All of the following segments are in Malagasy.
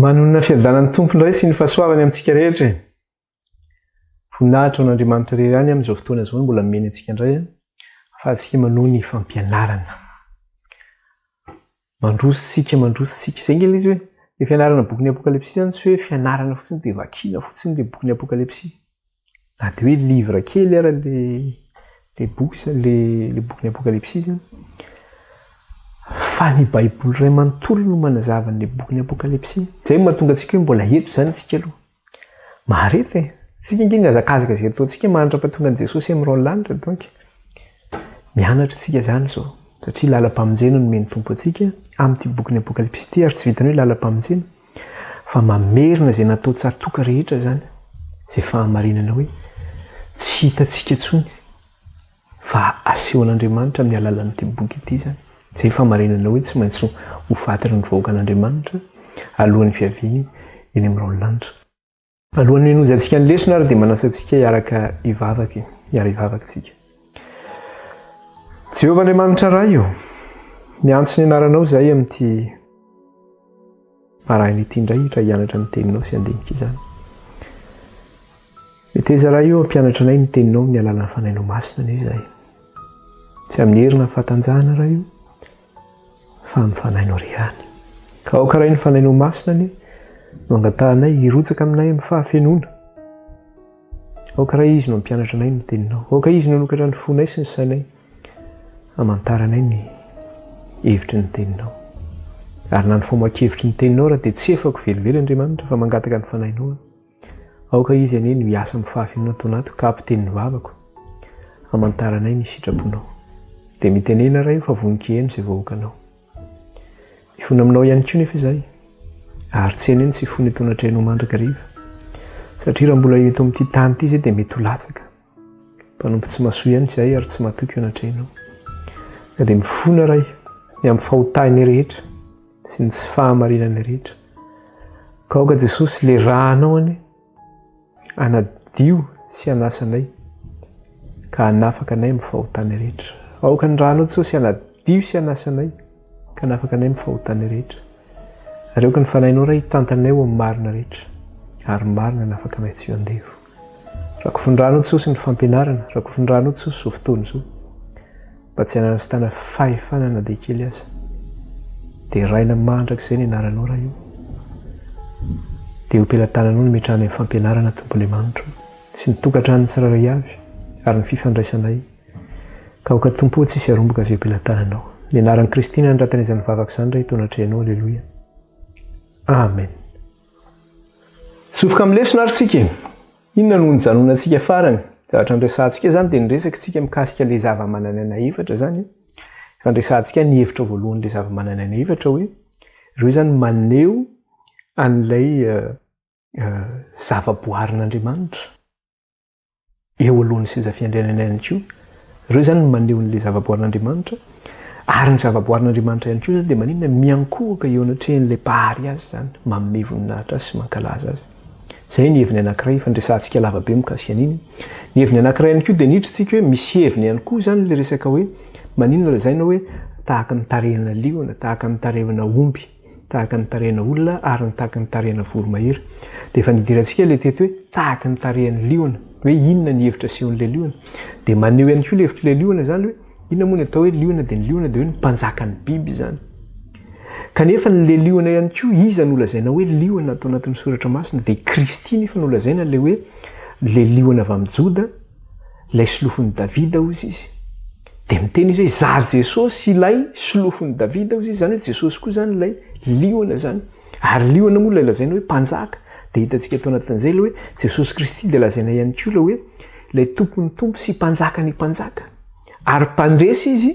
Manonona fiadanan'ny Tompo indray sy ny fahasoavany amintsika rehetra e. Voninahitra ho an'Andriamanitra irery ihany amin'izao fotoana izao no mbola nomeny antsika indray ahafahantsika manohy ny fampianarana. Mandroso isika, mandroso isika. Izay ange ilay izy hoe ny fianarana bokin'ny Apokalypsy izany tsy hoe fianarana fotsiny dia vakiana fotsiny ilay bokin'ny Apokalypsy. Na dia hoe livre kely ara ilay ilay boky izany, ilay ilay bokin'ny Apokalypsy izany. Fa ny Baiboly iray manontolo no manazava an'ilay bokin'ny Apokalypsy. Izay no mahatonga antsika hoe mbola eto izany isika aloha. Mahareta e! Tsika ange mihazakazaka izay ataontsika mandra-pahatonga an'i Jesosy amin'ny rahon'ny lanitra donc mianatra tsika izany izao satria lalam-pamonjena nomen'ny Tompo antsika amin'ity bokin'ny Apokalypsy ity ary tsy vitan'ny hoe lalam-pamonjena fa mamerina izay natao tsatoka rehetra izany izay fahamarinana hoe tsy hitantsika intsony Fa asehon'Andriamanitra amin'ny alalan'ity boky ity izany, izay fahamarinana hoe tsy maintsy ho faty ny vahoakan'Andriamanitra alohan'ny fiaviany eny amin'ny rahon'ny lanitra. Alohan'ny hanomezantsika ny lesona ary dia manasa antsika hiaraka hivavaka e, hiara-hivavaka isika. Jehovah Andriamanitra Ray ô, miantso ny anaranao izahay amin'ity maraina ity indray raha hianatra ny teninao sy handinika izany. Meteza Ray o, hampianatra anay ny Teninao amin'ny alalan'ny Fanahinao Masina anie izahay. Tsy amin'ny hery na fahatanjahana Ray o, fa amin'ny Fanahinao re ihany. Ka aoka Ray ny Fanahinao Masina anie no angatahanay hirotsaka aminay amin'ny fahafenoana. Aoka Ray Izy no hampianatra anay ny Teninao. Aoka Izy no hanokatra ny fonay sy ny sainay hamantaranay ny hevitry ny Teninao. Ary na ny famoahan-kevitry ny Teninao raha dia tsy efako velively Andriamanitra fa mangataka ny Fanahinao aho. Aoka Izy anie no hiasa amin'ny fahafenoana ato anatiko ka hampiteny ny vavako, hamantaranay ny sitraponao. Dia mitenena Ray o fa vonon-kiheno izay vahoakanao. Mifona aminao ihany koa nefa izahay, ary tsy anie ny tsy hifona eto anatrehanao mandrakariva, satria raha mbola eto amin'ity tany ity izay dia mety ho latsaka. Mpanompo tsy mahasoa ihany izahay ary tsy matoky eo anatrehanao. Ka dia mifona Ray ny amin'ny fahotanay rehetra sy ny tsy fahamarinanay rehetra. Ka aoka Jesosy le rànao anie hanadio sy hanasa anay ka hanafaka anay amin'ny fahotanay rehetra. Aoka ny rànao Jesosy hanadio sy hanasa anay ka hanafaka anay amin'ny fahotanay rehetra. Ary aoka ny Fanahinao Ray hitantana anay ho amin'ny marina rehetra ary marina hanafaka anay tsy ho andevo. Rakofin-drano Jesosy ny fampianarana, rakofin-drano Jesosy izao fotoana izao. Mba tsy hanana sy tana fahefana na dia kely aza. Deraina mandrakizay ny anaranao Ray o. Dia eo am-pelatananao no imetrahanay ny fampianarana Tompo Andriamanitro sy ny tokantranon'ny tsirairay avy ary ny fifandraisanay. Ka aoka Tompo o tsisy harombaka izay eo am-pelatananao. Ny anaran'i Kristy no anoratana izany vavaka izany Ray eto anatrehanao. Aleloia. Amen. Tsofoka amin'ny lesona ary tsika e! Inona no nijanonantsika farany? Zavatra niresahantsika izany dia niresaka isika mikasika ilay zava-manan'aina efatra izany. Efa niresahantsika ny hevitra voalohan'ilay zava-manan'aina efatra hoe ireo izany maneho an'ilay zava-boarin'Andriamanitra. eo alohan'ny seza fiandrianana ihany koa. Ireo izany no maneho an'ilay zavaboarin'Andriamanitra. Ary ny zavaboarin'Andriamanitra ihany koa izany dia maninona? Miankohoka eo anatrehan'ilay Mpahary azy izany, manome voninahitra azy sy mankalaza azy. Izay ny heviny anankiray, efa niresahantsika lava be mikasika an'iny. Ny heviny anankiray ihany koa dia niditra hoe misy heviny ihany koa izany ilay resaka hoe maninona lazaina hoe tahaka ny tarehina liona, tahaka ny tarehina omby. tahaka ny tarehina olona ary ny tahaka ny tarehina voromahery. Dia efa nidirantsika ilay teto hoe tahaka ny tarehin'ny liona, hoe inona ny hevitra asehon'ilay liona. Dia maneho ihany koa ilay hevitr'ilay liona izany hoe inona moa ny atao hoe liona, dia ny liona dia hoe ny mpanjakan'ny biby izany. Kanefa ny le liona ihany koa iza no lazaina hoe liona ato anatin'ny soratra masina dia Kristy nefa no lazaina ilay hoe le liona avy amin'i Joda, ilay solofon'i Davida hozy izy. Dia miteny izy hoe izaho Jesosy ilay solofon'i Davida hozy izy, izany hoe Jesosy koa izany ilay liona izany. Ary liona moa ilay lazaina hoe mpanjaka. Dia hitantsika ato anatin'izay ilay hoe Jesosy Kristy dia lazaina ihany koa ilay hoe ilay tompon'ny tompo sy mpanjakan'ny mpanjaka. Ary mpandresy izy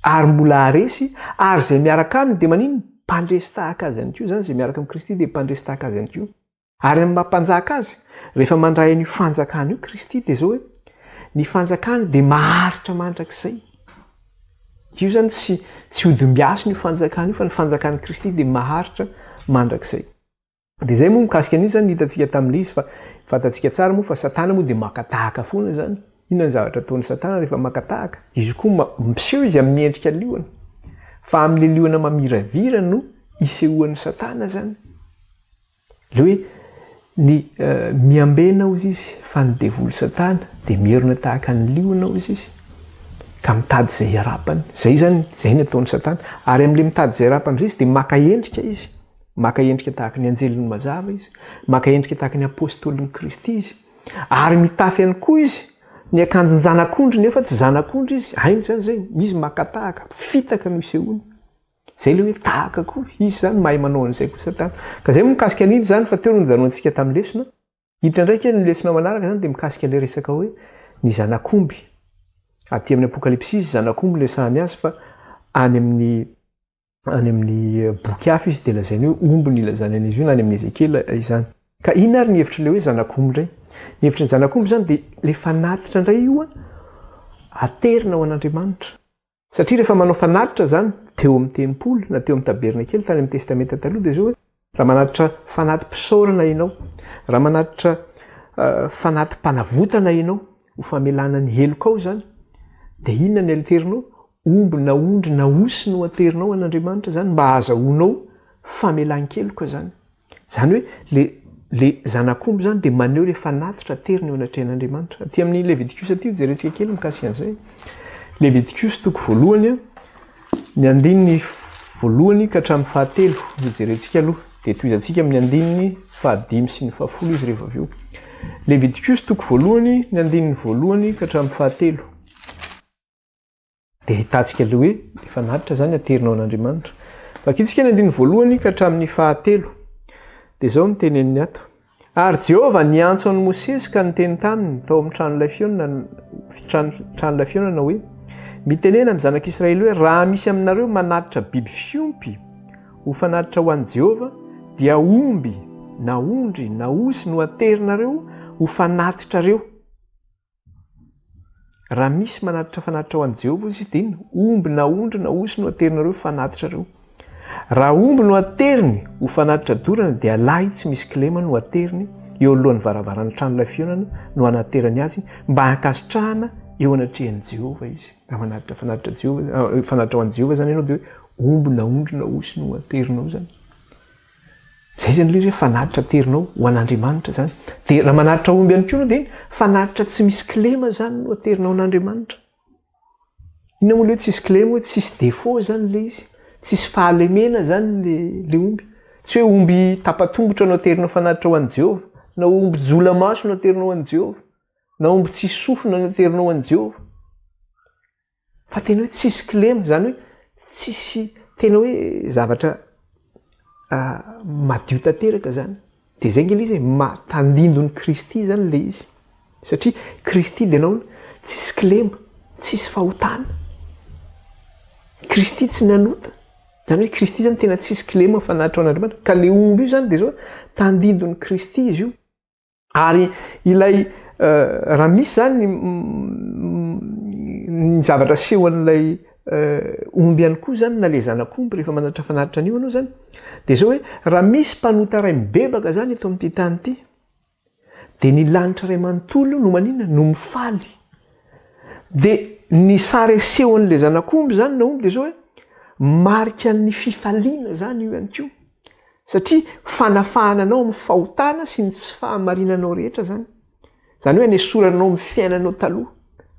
ary mbola haresy ary izay miaraka aminy dia maninona? Mpandresy tahaka azy ihany koa izany, izay miaraka amin'i Kristy dia mpandresy tahaka azy ihany koa. Ary amin'ny maha mpanjaka azy, rehefa mandray an'io fanjakana io Kristy dia izao hoe, ny fanjakany dia maharitra mandrakizay. Io izany tsy tsy hodimbiasina io fanjakana io fa ny fanjakan'i Kristy dia maharitra mandrakizay. Dia izay moa mikasika an'io izany hitantsika tamin'ilay izy fa fantatsika tsara moa fa Satana moa dia maka tahaka foana izany. Inona ny zavatra ataon'i Satana rehefa maka tahaka? Izy koa miseho izy amin'ny endrika liona. Fa amin'ilay liona mamiravira no isehoan'i Satana izany. Ilay hoe ny miambena hozy izy fa ny devoly satana dia mierona tahaka ny liona hozy izy ka mitady izay hiarapany. Izay izany, izay ny ataon'i satana. Ary amin'ilay mitady izay hiarapany izay izy dia maka endrika izy. Maka endrika tahaka ny anjelin'ny mazava izy. Maka endrika tahaka ny apostolin'i Kristy izy. Ary mitafy ihany koa izy ny akanjon'ny zanak'ondry nefa tsy zanak'ondry izy. Hainy izany izay. Izy maka tahaka. Fitaka no isehoany. Izay ilay hoe tahaka koa. Izy izany mahay manao an'izay koa Satana. Ka izay moa mikasika an'iny izany fa teo no nijanonantsika tamin'ny lesona. Hiditra indray kely ny lesona manaraka izany dia mikasika ilay resaka hoe ny zanak'omby. Aty amin'ny Apokalypsy izy zanak'omby no resahany azy fa any amin'ny any amin'ny boky hafa izy dia lazainy hoe omby no ilazany an'izy io na any amin'ny Ezekiela izany. Ka inona ary ny hevitr'ilay hoe zanak'omby indray? Ny hevitry ny zanak'omby izany dia ilay fanatitra indray io aterina ho an'Andriamanitra. Satria rehefa manao fanatitra izany teo amin'ny tempoly na teo amin'ny tabernakely tany amin'ny Testamenta Taloha dia izao hoe raha manatitra fanati-pisaorana ianao, raha manatitra fanati-panavotana ianao ho famelana ny helokao izany, dia inona ny aterinao? Omby na ondry na osy no aterinao an'Andriamanitra izany mba hahazahoanao famelan-keloka izany. Izany hoe le le zanak'omby izany dia maneho le fanatitra aterina eo anatrehan'Andriamanitra. Aty amin'ny Levitikosy aty jerentsika kely mikasika an'izay. Levitikosy toko voalohany, ny andininy voalohany ka hatramin'ny fahatelo no jerentsika aloha. Dia tohizantsika amin'ny andininy fahadimy sy ny fahafolo izy rehefa avy eo. Levitikosy toko voalohany, ny andininy voalohany ka hatramin'ny fahatelo. Dia ahitantsika ilay hoe ilay fanatitra izany aterina ho an'Andriamanitra. Vakintsika ny andininy voalohany ka hatramin'ny fahatelo. Dia izao no teneniny ato. Ary Jehovah niantso an'i Mosesy ka niteny taminy tao amin'ny tranolay fihaonana, tranolay fihaonana hoe, Mitenena amin'ny zanak'Israely hoe, raha misy aminareo manatitra biby fiompy ho fanatitra ho an'i Jehovah, dia omby na ondry na osy no aterinareo ho fanatitrareo. Raha misy manatitra fanatitra ho an'i Jehovah, hoy izy, dia inona? Omby na ondry na osy no aterinareo ho fanatitrareo. Raha omby no ateriny ho fanatitra dorana, dia lahy tsy misy kilema no ateriny eo anoloan'ny varavaran'ny tranolay fihaonana no anaterany azy mba hankasitrahana eo anatrehan'i Jehovah izy. Raha manatitra fanatitra Jehovah, fanatitra ho an'i Jehovah izany ianao, dia hoe omby na ondry na osy no aterinao izany. Zay zany ilay izy hoe fanatitra aterinao ho an'Andriamanitra zany. Dia raha manatitra omby ihany koa ianao dia fanatitra tsy misy kilema zany no aterinao an'Andriamanitra. Inona moa ilay hoe tsisy kilema hoe tsisy défaut zany ilay izy, tsisy fahalemena zany le le omby. Tsy hoe omby tapa-tongotra no aterinao fanatitra ho an'i Jehovah, na omby jola-maso no aterinao ho an'i Jehovah, na omby tsisy sofina no aterinao ho an'i Jehovah. Fa tena hoe tsisy kilema, izany hoe tsisy tena hoe zavatra madio tanteraka izany. Dia izay ange ilay izy e, maha-tandindon'i Kristy izany ilay izy. Satria Kristy dia nahoana? Tsisy kilema, tsisy fahotana. Kristy tsy nanota. Izany hoe Kristy izany tena tsisy kilema fanatitra ho an'Andriamanitra. Ka ilay omby io izany dia izao, tandindon'i Kristy izy io. Ary ilay raha misy zany ny zavatra asehon'ilay omby ihany koa zany na le zanak'omby rehefa manatitra fanatitra an'io anao zany de zao hoe raha misy mpanota ray mibebaka zany eto amin'ity tany ity de ny lanitra ray manontolo no maninona no mifaly de ny sary asehon'le zanak'omby zany na omby de zao hoe marika ny fifaliana zany io ihany koa Satria fanafahana anao amin'ny fahotana sy ny tsy fahamarinanao rehetra izany. Izany hoe anesorana anao amin'ny fiainanao taloha.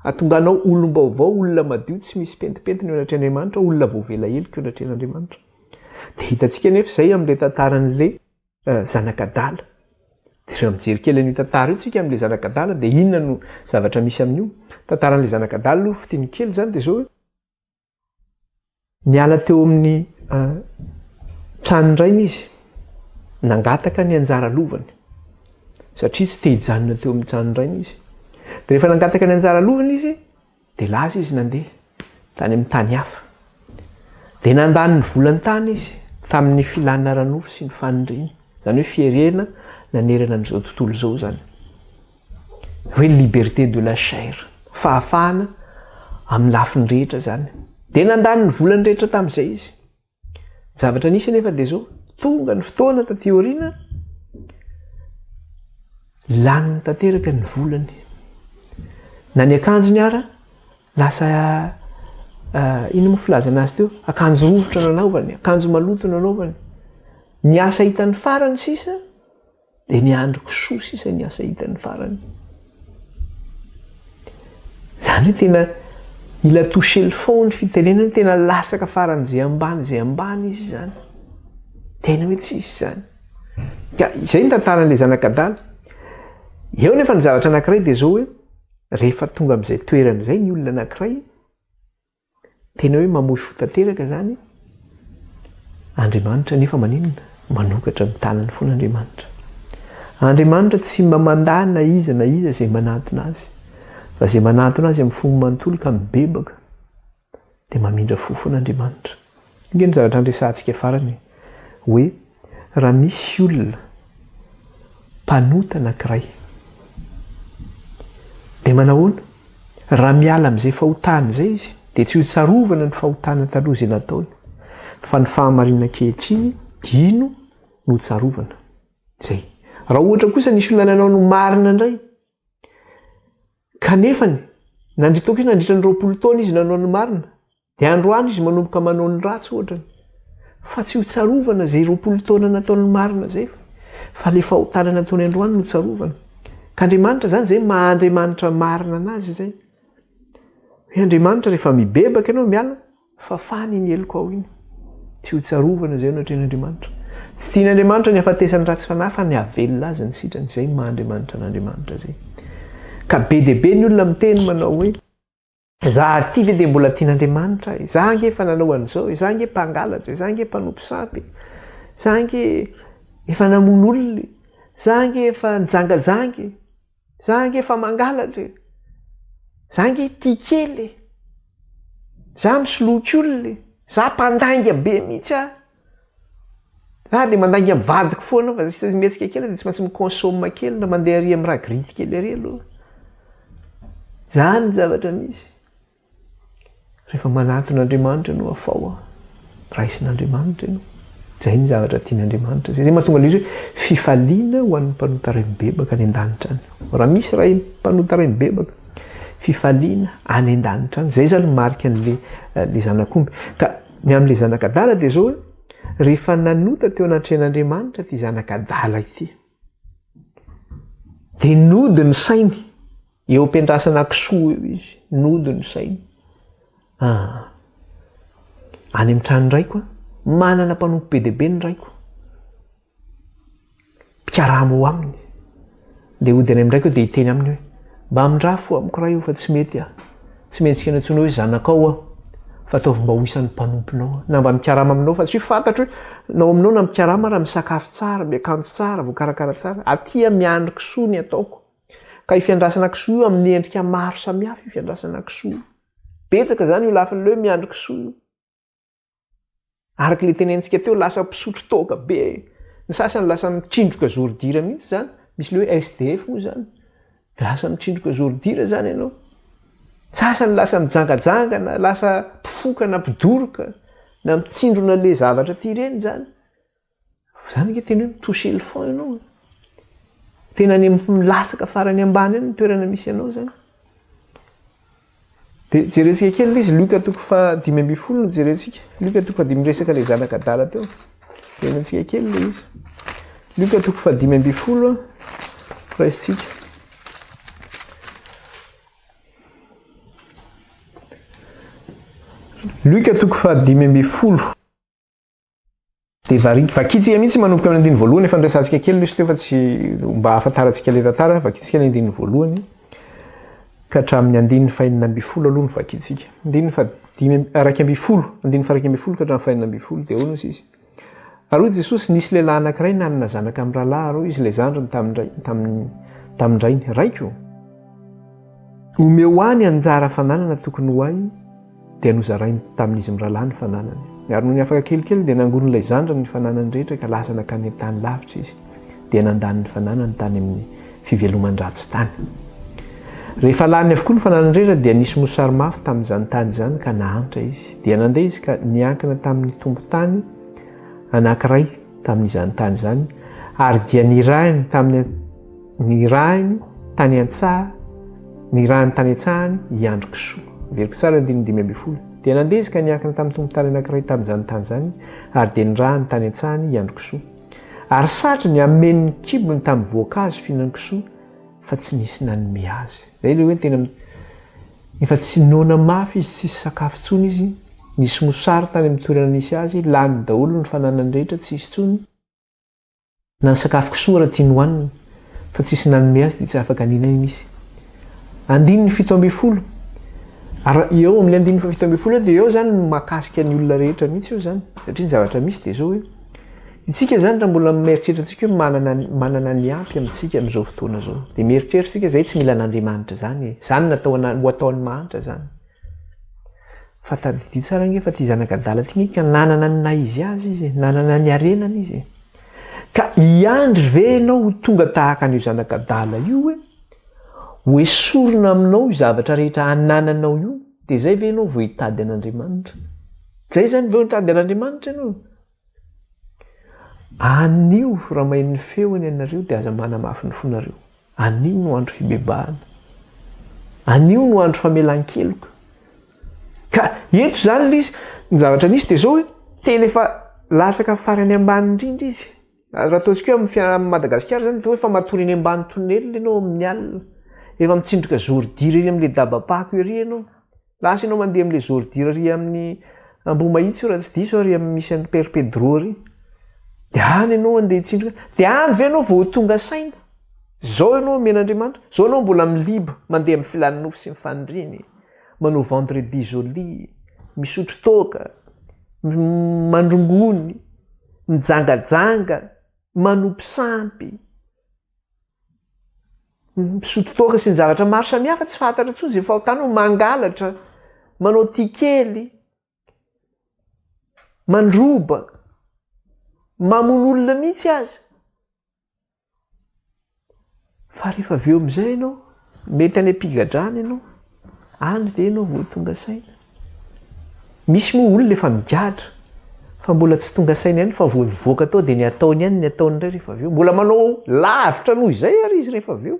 Hahatonga anao olom-baovao, olona madio, tsy misy pentimpentina eo anatrehan'Andriamanitra, olona voavela heloka eo anatrehan'Andriamanitra. Dia hitantsika anefa izay amin'ilay tantaran'ilay eh, zanak'adala. Dia rehefa mijery kely an'io tantara io tsika amin'ilay zanak'adala dia inona no zavatra misy amin'io? Tantaran'ilay zanak'adala aloha fitiny kely izany dia izao hoe Niala teo amin'ny tranon-drainy izy, nangataka ny anjara lovany, satria tsy te hijanona teo amin'ny tranon-drainy izy. Dia rehefa nangataka ny anjara lovany izy, dia lasa izy nandeha tany amin'ny tany hafa. Dia nandany ny volany tany izy tamin'ny filana ara-nofo sy ny faniriany, izany hoe fierena nanerana an'izao tontolo izao izany. Hoe liberté de la chair, fahafahana amin'ny lafiny rehetra izany. Dia nandany ny volany rehetra tamin'izay izy. Ny zavatra nisy anefa dia izao, tonga ny fotoana taty aoriana, laniny tanteraka ny volany. Na ny akanjony ara, lasa inona moa filazana azy teo, akanjo rovitra no nanaovany, akanjo maloto no nanaovany. Ny asa hitany farany sisa. Dia niandry kisoa sisa ny asa hitany farany. Izany hoe tena il a touché le fond ny fitenenany, tena latsaka faran'izay ambany izay ambany izy izany. Tena hoe tsisy izany. Ka izay ny tantaran'ilay zanak'adala. Eo nefa ny zavatra anankiray dia izao hoe rehefa tonga amin'izay toerana izay ny olona anankiray, Tena hoe mamoy fo tanteraka izany Andriamanitra nefa maninona? Manokatra ny tanany foana Andriamanitra. Andriamanitra tsy mba mandà na iza na iza izay manatona Azy, fa izay manatona Azy amin'ny fony manontolo ka mibebaka dia mamindra fo foana Andriamanitra. Ange ny zavatra niresahantsika farany e, hoe raha misy olona mpanota anankiray dia manahoana? Raha miala amin'izay fahotany izay izy dia tsy ho tsarovana ny fahotana taloha izay nataony fa ny fahamarinana ankehitriny ino no tsarovana. Izay. Raha ohatra kosa nisy olona nanao ny marina indray kanefany nandritra nandritra ny 20 taona izy nanao ny marina Dia androany izy manomboka manao ny ratsy ohatrany. Fa tsy ho tsarovana izay 20 taona nataony marina izay fa fa le fahotana nataony androany no tsarovana. Ka Andriamanitra izany izay maha Andriamanitra marina anazy izay. Hoe Andriamanitra rehefa mibebaka ianao miala, fafany iny helokao iny. Tsy ho tsarovana izay no atrehin'Andriamanitra. Tsy tian'Andriamanitra ny hafatesan'ny ratsy fanahy fa ny hahavelona azy ny sitrany. Izay ny maha Andriamanitra an'Andriamanitra izay. Ka be dia be ny olona miteny manao hoe. Za ary ity ve dia mbola tian'Andriamanitra e? Za ange efa nanao an'izao e, za ange mpangalatra e, za ange mpanompo sampy e, za ange efa namono olona e, za ange efa nijangajanga e, za ange efa mangalatra e, za ange tia kely e, za misoloky olona e, za mpandainga be mihitsy aho. Za dia mandainga amin'ny vadiko foana fa zay mihetsika kely dia tsy maintsy mi-consomme kely na mandeha ary amin'ny raha grinty kely ary aloha. Zany ny zavatra misy. Rehefa manatona Andriamanitra ianao afao a, raisin'Andriamanitra ianao. Zay ny zavatra tian'Andriamanitra. Zay mahatonga ilay izy hoe fifaliana ho an'ny mpanota ray mibebaka any an-danitra any. Raha misy ray mpanota ray mibebaka, fifaliana any an-danitra any. Zay zany marika an'le le zanak'omby. Ka Ny amin'ilay zanak'adala dia izao hoe, rehefa nanota teo anatrehan'Andriamanitra ity zanak'adala ity, dia nody ny sainy, eo am-piandrasana kisoa eo izy, nody ny sainy. Ah, any amin'ny tranon-draiko aho, manana mpanompo be dia be ny raiko. Mpikarama ao aminy. Dia hody any amin-draiko aho dia hiteny aminy hoe, mba amindrafo fo amiko ray o fa tsy mety aho. Tsy mendrika ny antsoina hoe zanakao aho fa ataovy mba ho isan'ny mpanomponao aho. Na mba mikarama aminao fa satria fantatro hoe na ao aminao na mikarama raha misakafo tsara, miakanjo tsara, voakarakara tsara. Aty aho miandry kisoa ny ataoko. Ka io fiandrasana kisoa io amin'ny endrika maro samihafa io fiandrasana kisoa io. Betsaka izany io lafiny hoe miandry kisoa io. Araka ilay tenenintsika teo, lasa mpisotro toaka be, ny sasany lasa mitsindroka zoridira mihitsy izany, misy ilay hoe SDF moa izany, dia lasa mitsindroka zoridira izany ianao. Sasany lasa mijangajanga na lasa mpifoka na mpidoroka na mitsindrona ilay zavatra aty ireny izany. Zany ange tena hoe mi-toucher le fond ianao e. Tena any amin'ny milatsaka farany ambany any ny toerana misy anao zany. Dia jerentsika kely ilay izy, Lioka toko faha 15 no jerentsika. Lioka toko faha dimy miresaka ilay zanaka adala teo. Jerentsika kely ilay izy. Lioka toko faha 15 raisintsika. Lioka toko faha 15. Dia vari- vakintsika mihitsy manomboka amin'ny andininy voalohany, efa noresahantsika kely lesy teo fa tsy mba ahafantarantsika ilay tantara, vakintsika ny andininy voalohany ka hatramin'ny andininy fahenina ambin'ny folo aloha no vakintsika. Andininy fahadimy 11, andininy faha 11 ka hatramin'ny fahenina ambin'ny folo dia ahoana hoy izy? Ary hoy Jesosy, nisy lehilahy anankiray nanana zanaka amin'ny rahalahy ary hoy izy ilay zandriny tamin'ny tamin-drainy, Raiko, omeo ahy ny anjara fananana tokony ho ahy Dia nozarainy tamin'izy mirahalahy ny fananany. Ary nony afaka kelikely dia nangonin'ilay zandriny ny fananany rehetra ka lasa nankany an-tany lavitra izy, dia nandany ny fananany tany amin'ny fiveloman-dratsy tany. Rehefa lany avokoa ny fananany rehetra dia nisy mosary mafy tamin'izany tany izany ka nahantra izy. Dia nandeha izy ka niankina tamin'ny tompon-tany anankiray tamin'izany tany izany ary dia nirahiny tamin'ny Nirahiny tany an-tsaha, nirahiny tany an-tsahany hiandry kisoa. Averiko tsara ny andininy 15. Dia nandeha izy ka niankina tamin'ny tompon-tany anankiray tamin'izany tany izany, ary dia nirahiny tany an-tsahany hiandry kisoa. Ary satriny hameno ny kibony tamin'ny voankazo fihinan-kisoa fa tsy nisy nanome azy. Izay ilay hoe tena efa tsy noana mafy izy, tsisy sakafo intsony izy, nisy mosary tany amin'ny toerana nisy azy, lany daholo ny fananany rehetra, tsisy intsony. Na ny sakafo kisoa ara tiany hohanina fa tsisy nanome azy dia tsy afaka nihinana izy. Andininy 17. Ary eo amin'ilay andininy faha 17 eo dia eo izany no mahakasika ny olona rehetra mihitsy eo izany. Satria ny zavatra misy dia izao hoe isika izany raha mbola mieritreritra antsika hoe manana manana ny ampy amintsika amin'izao fotoana izao dia mieritreritra isika izay tsy mila an'Andriamanitra izany e. Izany natao ho ataon'ny mahantra izany. Fa tadidio tsara ange fa ity zanak'adala ity ange ka nanana ny naha izy azy izy e, nanana ny harenany izy e. Ka hiandry ve ianao ho tonga tahaka an'io zanak'adala io hoe ho esorina aminao io zavatra rehetra anananao io, dia izay ve ianao vao hitady an'Andriamanitra? Izay izany vao hitady an'Andriamanitra ianao? Anio raha maheno ny feony ianareo dia aza manamafy ny fonareo. Anio no andro fibebahana. Anio no andro famelan-keloka. Ka eto izany ilay izy, ny zavatra nisy dia izao hoe, tena efa latsaka farany ambany indrindra izy. Raha ataontsika hoe amin'ny fiainana Madagasikara izany, toa hoe efa matory eny ambany tonelina ianao amin'ny alina. Efa mitsindrika zordira ery amin'ilay dabam-pako ery ianao. Lasa ianao mandeha amin'ilay zordira ery amin'ny Ambohimahitsy io raha tsy diso ary amin'ny misy an'i Père Pedro ery. Dia any ianao andeha hitsindrika. Dia any ve ianao vao ho tonga saina? Zao ianao omen'Andriamanitra, zao ianao mbola miliba, mandeha amin'ny filan'ny nofo sy ny faniriany, manao vendredi joli, misotro toaka, mandrongony, mijangajanga, manompo sampy, misotro toaka sy ny zavatra maro samihafa tsy fantatra intsony izay fahotanao, mangalatra, manao tia kely, mandroba, mamono olona mihitsy aza. Fa rehefa avy eo amin'izay ianao, mety any am-pigadrana ianao, any ve ianao vao tonga saina? Misy moa olona efa migadra fa mbola tsy tonga saina ihany fa vao nivoaka tao dia ny ataony ihany ny ataony indray rehefa avy eo. Mbola manao lavitra noho izay ary izy rehefa avy eo.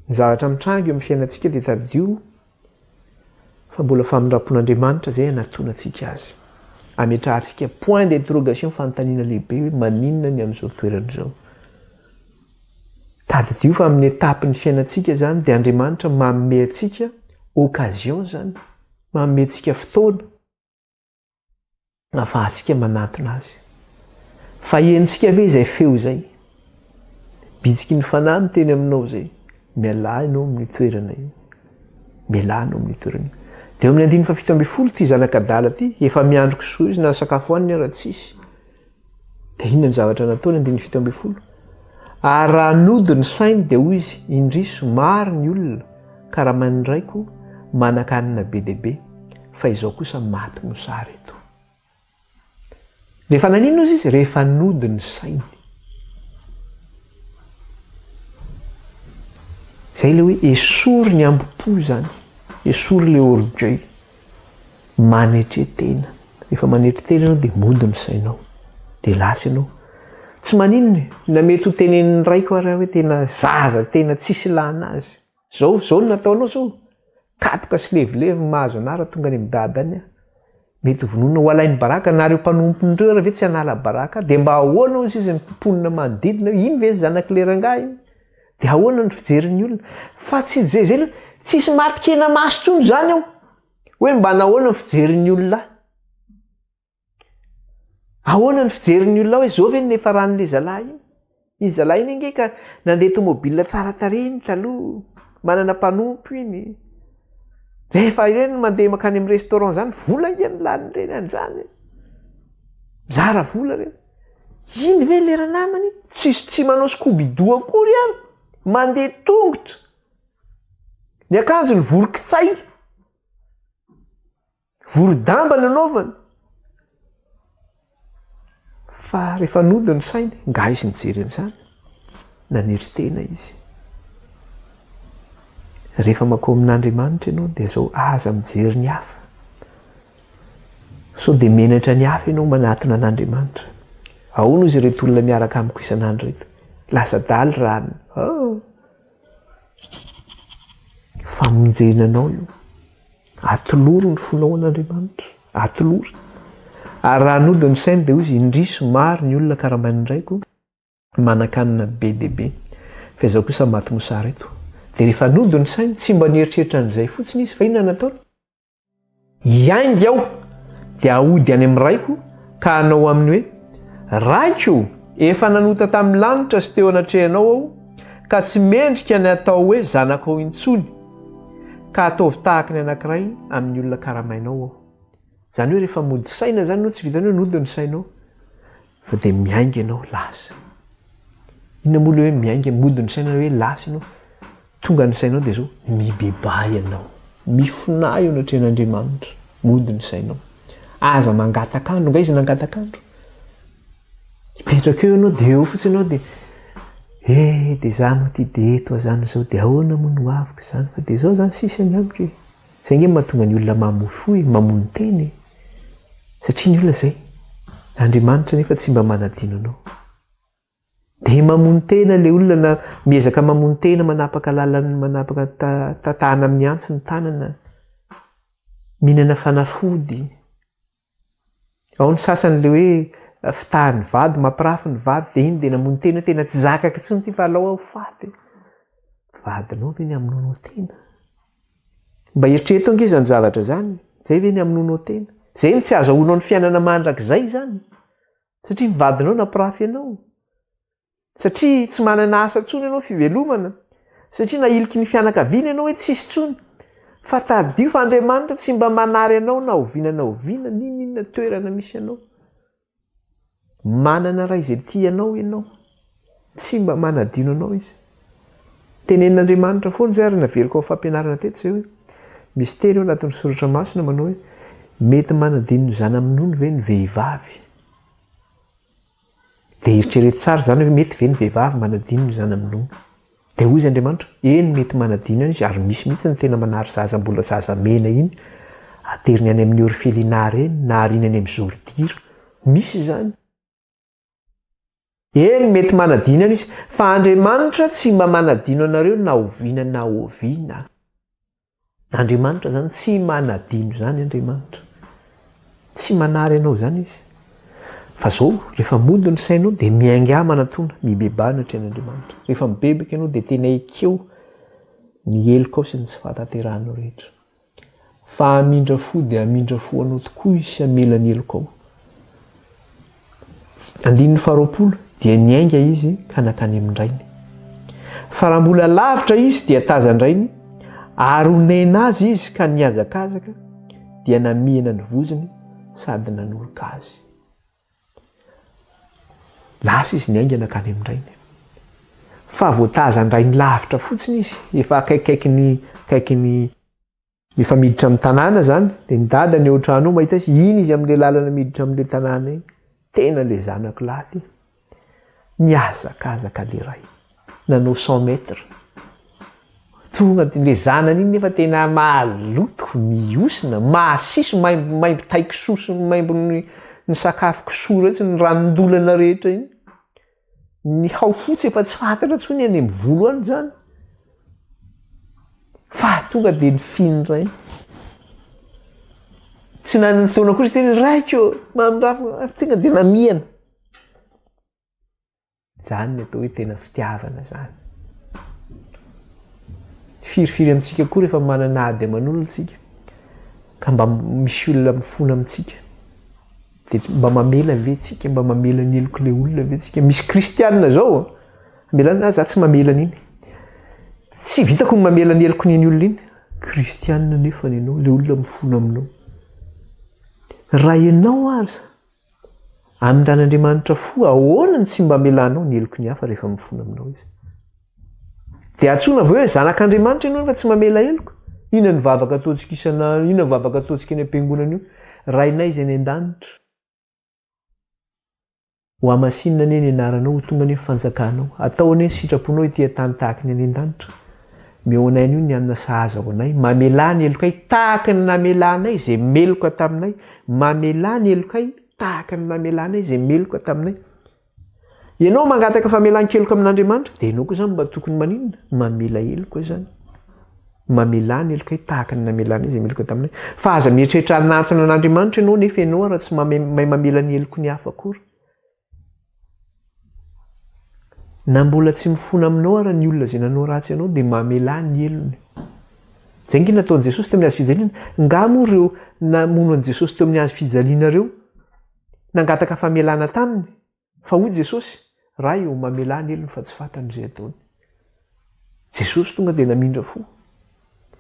Ny zavatra mitranga eo amin'ny fiainantsika dia tadidio fa mbola famindram-pon'Andriamanitra izay anatonantsika azy. Ametrahantsika point d'interrogation fanontaniana lehibe hoe maninona ny amin'izao toerana izao. Tadidio fa amin'ny étape ny fiainantsika izany dia Andriamanitra manome antsika occasion izany, manome antsika fotoana. Afahantsika manatona Azy. Fa henontsika ve izay feo izay? Bitsiky ny Fanahy miteny aminao izay, mialà ianao amin'io toerana io. Mialà ianao amin'io toerana io. Dia eo amin'ny andininy faha 17 ity zanak'adala ity, efa miandry kisoa izy na sakafo hohaniny ara tsisy. Dia inona ny zavatra nataony andininy 17? Ary raha nody ny sainy dia hoy izy, indrisy maro ny olona karamain'ny raiko manan-kanina be dia be, fa izao kosa maty mosary eto. Rehefa naninona ozy izy? Rehefa nody ny sainy. Zay le hoe esory ny ambo-po zany, esory le orgueil, manetre tena. Rehefa manetry tena ianao dia mody ny sainao, dia lasa ianao. Tsy maninona e, na mety ho tenenin'ny raiko ary aho hoe tena zaza tena tsisy ilana azy. Zao, zao no nataonao zao. Kapoka sy levilevy ny mahazo anah raha tonga any amin'i dada any aho. Mety ho vonoina ho alainy baraka na ireo mpanompony ireo ary ve tsy hanala baraka ahy? Dia mba ahoana hozy izy ny mponina manodidina hoe iny ve ny zanak'ilay rangahy iny? Dia ahoana ny fijerin'ny olona? Fa tsy izay izay aloha, tsisy matin-kena maso intsony izany ao. Hoe mba nahoana ny fijerin'ny olona ahy? Ahoana ny fijerin'ny olona hoe zao ve ny niafaran'ilay zalahy iny? Iny zalahy iny ange ka nandeha tomobile tsara tarehy iny taloha, manana mpanompo iny. Rehefa ireny mandeha mankany amin'ny restaurant zany, vola ange no lanin'ireny an'izany. Mizara vola ireny. Iny ve le ranamana iny? Tsisy tsy manao scoubidou akory ary. Mandeha tongotra. Ny akanjony voro-kitsay. Voro-damba nanaovany. Fa rehefa nody ny sainy, nga izy nijery an'izany? Nanetry tena izy. Rehefa mankao amin'Andriamanitra ianao dia zao aza mijery ny hafa. Sao dia menatra ny hafa ianao manatona an'Andriamanitra. Ahoana ozy ireto olona miaraka amiko isan'andro ireto? Lasa daly rano. Oh. Famonjena anao io. Atolory ny fonao an'Andriamanitra. Atolory. Ary raha nody ny sainy dia hoy izy, Indrisy, maro ny olona karamain'ny raiko, manan-kanina be dia be, fa izaho kosa maty mosary eto. Dia rehefa nody ny sainy, tsy mba nieritreritra an'izay fotsiny izy, fa inona no nataony? Hiainga aho, dia haody any amin'ny raiko, ka hanao aminy hoe, Raiko, efa nanota tamin'ny lanitra sy teo anatrehanao aho, ka tsy mendrika ny hatao hoe zanakao intsony, ka ataovy tahaka ny anankiray amin'ny olona karamainao aho. Izany hoe rehefa mody saina izany ianao, tsy vitan'ny hoe nody ny sainao, fa dia miainga ianao, lasa. Inona moa ilay hoe miainga, mody ny saina hoe lasa ianao? Tonga ny sainao dia izao, mibebaha ianao, mifonaha eo anatrehan'Andriamanitra, mody ny sainao. Aza mangatak'andro, nga izy nangatak'andro? Hipetraka eo ianao dia eo fotsiny ianao dia eh dia za moa ty dia eto aho zany izao dia ahoana moa ny hoaviko izany fa dia izao zany sisa ny amiko e. Izay ange no mahatonga ny olona mamoy fo e, mamono tena e. Satria ny olona izay. Andriamanitra nefa tsy mba manadino anao. Dia mamono tena ilay olona na miezaka mamono tena manapaka lalan'ny manapaka tatahana amin'ny antsy ny tanana. Mihinana fanafody. Ao ny sasany ilay hoe fitahan'ny vady, mampirafy ny vady dia iny dia namono tena hoe tena tsy zakako intsony ity fa alao aho ho faty. Vadinao ve ny hamonoanao tena? Mba eritrereto ange izany zavatra izany, izay ve ny hamonoanao tena? Izay no tsy azahoanao ny fiainana mandrakizay izany? Satria vadinao nampirafy anao. Satria tsy manana asa intsony ianao fivelomana, satria nahiliky ny fianakaviana ianao hoe tsisy intsony. Fa tadidio fa Andriamanitra tsy mba manary anao na oviana na oviana, n'inon'inona toerana misy anao. Manana Ray izay tia anao ianao. Tsy mba manadino anao Izy. Tenenin'Andriamanitra foana izay ary naveriko amin'ny fampianarana teto izay hoe misy teny ao anatin'ny soratra masina manao hoe mety manadino ny zana-minono ve ny vehivavy? Dia eritrereto tsara izany hoe mety ve ny vehivavy manadino ny zana-minono? Dia hoy izy Andriamanitra, eny mety manadino ihany izy ary misy mihitsy ny tena manary zaza mbola zaza mena iny, ateriny any amin'ny orphelinat ireny na ariany any amin'ny zordira. Misy izany. Eny mety manadino ihany izy, fa Andriamanitra tsy mba manadino anareo na oviana na oviana. Andriamanitra zany tsy manadino zany Andriamanitra. Tsy manary anao zany izy. Fa zao, rehefa mody ny sainao dia miaingà manatona, mibebaha anatrehan'Andriamanitra. Rehefa mibebaka ianao dia tena ekeo ny helokao sy ny tsy fahatanterahanao rehetra. Fa hamindra fo dia hamindra fo anao tokoa izy sy hamela ny helokao. Andininy faharoapolo, dia niainga izy ka nankany amin-drainy. Fa raha mbola lavitra izy dia tazan-drainy, ary onena azy izy ka nihazakazaka, dia namihina ny vozony sady nanoroka azy. Lasa izy niainga nankany amin-drainy. Fa vao tazan-drainy lavitra fotsiny izy, efa akaikikaikin'ny akaikin'ny Efa miditra amin'ny tanàna zany, dia ny dadany eo an-trano ao mahita azy, iny izy amin'ilay lalana miditra amin'ilay tanàna iny, tena ilay zanako lahy ity. Nihazakazaka ilay ray, nanao cent mètres. Tonga dia ilay zanany iny nefa tena maloto, mihosina, masiso, maimbo maimbo tay kisoa sy maimbo ny ny sakafo kisoa iretsy, ny ranon-dolana rehetra iny. Ny hao fotsy efa tsy fantatra intsony any amin'ny volo any izany. Fa tonga dia ny finy rainy. Tsy nanana fotoana akory izy teny raiko mamindrafo tonga dia namihana. Izany ny atao hoe tena fitiavana izany. Firifiry amintsika koa rehefa manana ady aman'olona isika ka mba misy olona mifona amintsika. Dia mba mamela ve tsika? Mba mamela ny helok'ilay olona ve tsika? Misy kristianina zao an, amelana ahy za tsy mamela an'iny. Tsy vitako ny mamela ny helokin'iny olona iny. Kristianina nefa ny anao, ilay olona mifona aminao. Raha ianao aza amindran'Andriamanitra fo, ahoana no tsy mba amelanao ny heloky ny hafa rehefa mifona aminao izy? Dia antsoina avy eo hoe zanak'Andriamanitra ianao nefa tsy mamela heloka. Inona ny vavaka ataontsika isan'andro, inona ny vavaka ataontsika eny am-piangonana io? Rainay izay any an-danitra, ho hamasinina anie ny anaranao, ho tonga anie ny fanjakanao. Atao anie ny sitraponao ety an-tany tahaka ny any an-danitra. Omeo anay anio ny hanina sahaza ho anay. Mamelà ny helokay tahaka ny namelanay izay meloka taminay. Mamelà ny helokay tahaka ny namelanay izay meloka taminay. Ianao mangataka famelan-keloka amin'Andriamanitra, dia ianao koa izany mba tokony maninona? Mamela heloka izany. Mamelà ny helokay tahaka ny namelanay izay meloka taminay. Fa aza mieritreritra hanantona an'Andriamanitra ianao nefa ianao ara tsy mahay mamela ny heloky ny hafa akory. Na mbola tsy mifona aminao ara ny olona izay nanao ratsy anao dia mamelà ny helony. Izay ange nataon'i Jesosy teo amin'ny hazo fijaliana. Nga moa ireo namono an'i Jesosy teo amin'ny hazo fijaliana ireo nangataka famelana taminy? Fa hoy Jesosy, Ray ô, mamelà ny helony fa tsy fantany izay ataony. Jesosy tonga dia namindra fo.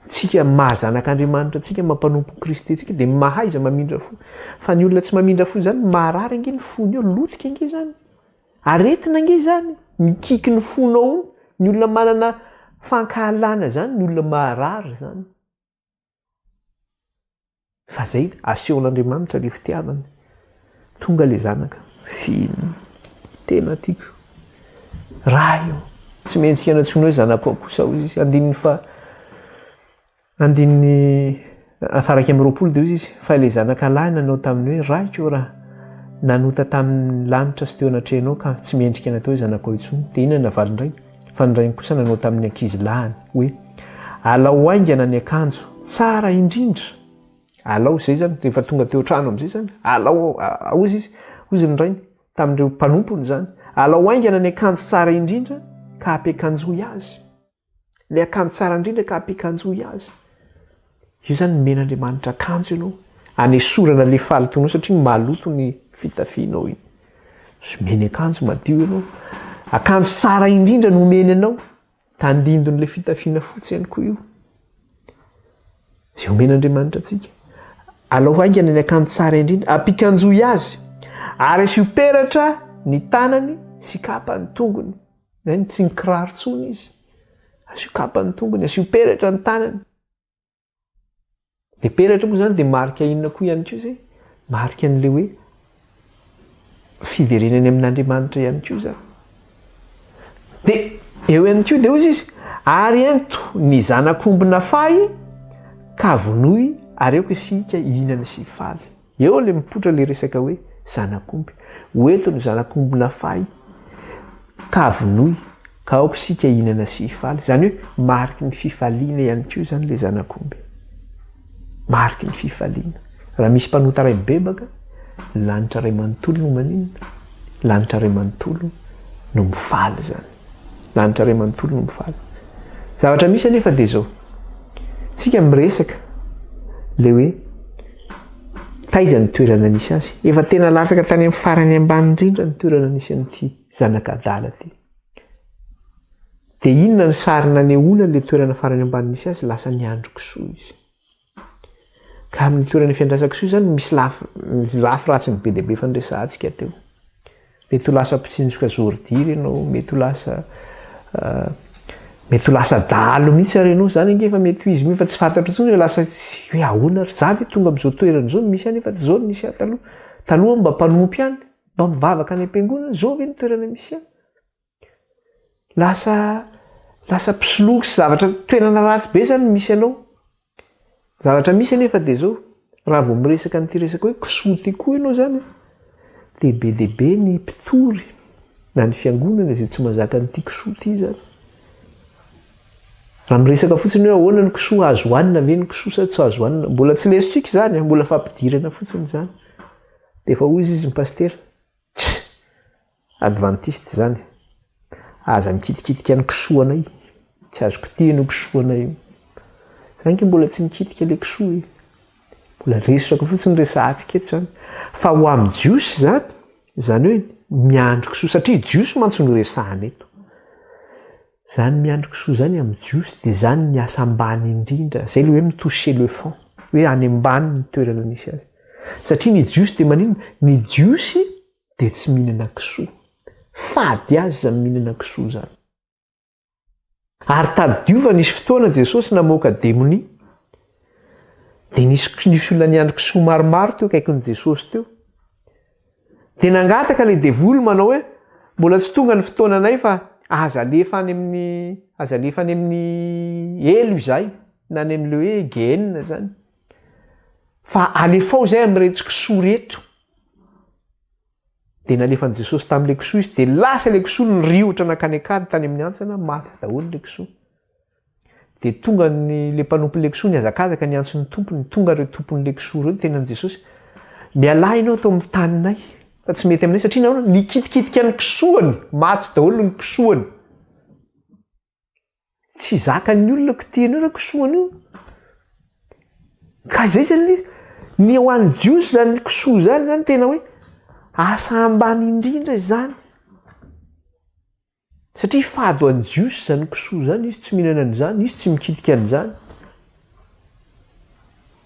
Tsika maha zanak'Andriamanitra antsika, maha mpanompon'i Kristy antsika dia mahaiza mamindra fo. Fa ny olona tsy mamindra fo izany, marary ange ny fony eo, lotika ange izany. Aretina ange izany, mikiky ny fonao io. Ny olona manana fankahalana izany, ny olona marary izany. Fa zay, asehon'Andriamanitra le fitiavany. Tonga le zanaka, fihino, tena tiako. Ray ô, tsy mendrika an'antsoina hoe zanako aho kosa hozy izy. Andininy faha, andininy faha 21 dia hozy izy, fa ilay zanaka lahy nanao taminy hoe, Raiko ô raha nanota tamin'ny lanitra sy teo anatrehanao ka tsy mendrika ny atao hoe zanakao intsony. Dia inona ny navalin-drainy? Fa ny rainy kosa nanao tamin'ny ankizy lahiny hoe, Alao haingana ny akanjo tsara indrindra. Alao, izay izany, rehefa tonga teo an-trano amin'izay izany, alao, hozy izy, hozy ny rainy tamin'ireo mpanompony izany, alao haingana ny akanjo tsara indrindra ka ampiakanjoy azy. Ilay akanjo tsara indrindra ka ampiakanjoy azy. Io izany nomen'Andriamanitra akanjo ianao, anesorana ilay fahalotoanao satria maloto ny fitafianao iny. Omeny akanjo madio ianao. Akanjo tsara indrindra no omeny anao. Tandindon'ilay fitafiana fotsy ihany koa io. Izay omen'Andriamanitra antsika. Alao haingana ny akanjo tsara indrindra, ampikanjoy azy, ary asio peratra ny tanany sy kapa ny tongony. Izay tsy nikiraro intsony izy. Asio kapa ny tongony, asio peratra ny tanany. Le peratra moa zany dia marika inona koa ihany koa zay? Marika an'le hoe fiverenany amin'Andriamanitra ihany koa zany. Dia eo ihany koa dia hozy izy, ary ento ny zanak'omby nafahy ka vonoy ary aoka isika hihinana sy hifaly. Eo le mipoitra le resaka hoe zanak'omby. Ho eto ny zanak'omby nafahy ka vonoy ka aoka isika hihinana sy hifaly. Izany hoe mariky ny fifaliana ihany koa izany le zanak'omby. Mariky ny fifaliana. Raha misy mpanota iray mibebaka, ny lanitra iray manontolo no maninona? Lanitra iray manontolo no mifaly izany. Lanitra iray manontolo no mifaly. Zavatra misy anefa dia izao. Tsika miresaka le hoe taiza ny toerana nisy azy. Efa tena latsaka tany amin'ny farany ambany indrindra ny toerana nisy an'ity zanak'adala ity. Dia inona ny sary nanehoana le toerana farany ambany nisy azy? Lasa niandry kisoa izy. Ka amin'ny toerana fiandrasan-kisoa izany misy lafy, lafy ratsiny be dia be efa noresahantsika teo. Mety ho lasa mpitsinjoka zôridira ianao, mety ho lasa mety ho lasa dahalo mihitsy ary ianao, izany ange efa mety ho izy mihitsy fa tsy fantatro intsony hoe lasa hoe ahoana ary za ve tonga amin'izao toerana izao no misy ahy nefa tsy izao no nisy ahy taloha. Taloha aho mba mpanompo ihany, mba mivavaka any am-piangonana, izao ve ny toerana misy ahy? Lasa lasa mpisoloky sy zavatra toerana ratsy be zany misy anao. Zavatra misy anefa dia zao, raha vao miresaka an'ity resaka hoe kisoa ity koa ianao zany dia be dia be ny mpitory na ny fiangonana izay tsy mahazaka an'ity kisoa ity zany. Raha miresaka fotsiny hoe ahoana ny kisoa, azo hohanina ve ny kisoa sa tsy azo hohanina, mbola tsy lesontsika izany, mbola fampidirana fotsiny izany. Dia efa hoy izy ny pasitera, tsia! Advantiste izany. Aza mikitikitika ny kisoanay. Tsy azo kitihina io kisoanay io. Za ange mbola tsy mikitika le kisoa e. Mbola resaka fotsiny resahantsika eto izany. Fa ho amin'ny Jiosy izany, izany hoe miandry kisoa, satria Jiosy mantsy no resahana eto. Izany miandry kisoa izany amin'ny Jiosy dia izany ny asa ambany indrindra, izay ilay hoe mi-toucher le fond, hoe any ambany ny toerana misy azy. Satria ny Jiosy dia maninona? Ny Jiosy dia tsy mihinana kisoa. Fady azy izany mihinana kisoa izany. Ary tadidio fa nisy fotoana Jesosy namoaka demonia. Dia nisy nisy olona niandry kisoa maromaro teo akaikin'i Jesosy teo. Dia nangataka ilay devoly manao hoe mbola tsy tonga ny fotoananay fa aza alefa any amin'ny aza alefa any amin'ny helo izahay na any amin'ilay hoe Gehenna izany. Fa alefao izay amin'ireto kisoa ireto. Dia nalefan'i Jesosy tamin'ilay kisoa izy, dia lasa ilay kisoa niriotra nankany an-kady tany amin'ny hantsana, maty daholo ilay kisoa. Dia tonga ny le mpanompon'ilay kisoa nihazakazaka niantso ny tompony, tonga ireo tompon'ilay kisoa ireo niteny an'i Jesosy, Mialà ianao ato amin'ny taninay fa tsy mety aminay satria nahoana? Nikitikitika ny kisoany, maty daholo ny kisoany. Tsy zakan'ny olona kitihina io ireo kisoany io. Ka izay zany ilay izy. Ny ho an'ny Jiosy izany kisoa izany zany tena hoe asa ambany indrindra izany. Satria fady ho an'ny Jiosy izany kisoa izany, izy tsy mihinana an'izany, izy tsy mikitika an'izany.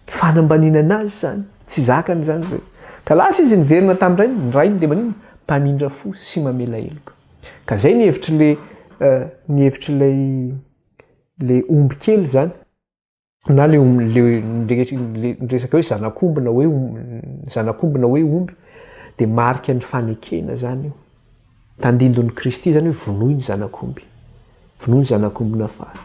Fanambaniana anazy izany, tsy zakany izany izay. Ka lasa izy niverina tamin'ny rainy, ny rainy dia maninona? Mpamindra fo sy mamela heloka. Ka izay ny hevitr'ilay ny hevitr'ilay ilay omby kely izany. Na le le le resaka hoe zanak'omby na hoe zanak'omby na hoe omby dia marika ny fanekena zany io. Tandindon'i Kristy zany hoe vonoy ny zanak'omby. Vonoy ny zanak'omby nafaha.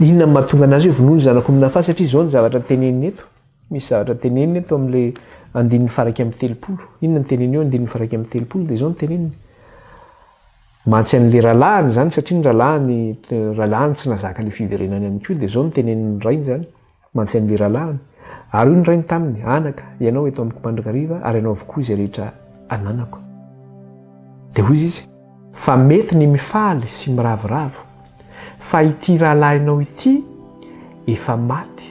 Inona no mahatonga anazy hoe vonoy ny zanak'omby nafaha satria izao ny zavatra teneniny eto. Misy zavatra teneniny eto amin'ilay andininy faha 31. Inona no teneniny eo andininy faha 31 dia izao no teneniny. Mantsy an'ilay rahalahiny izany satria ny rahalahiny rahalahiny tsy nahazaka ilay fiverenany ihany koa dia izao no tenenin'ny rainy izany mantsy an'ilay rahalahiny ary hoy ny rainy taminy anaka ianao eto amiko mandrakariva ary ianao avokoa izay rehetra ananako dia hoy izy fa mety ny mifaly sy miravoravo fa ity rahalahinao ity efa maty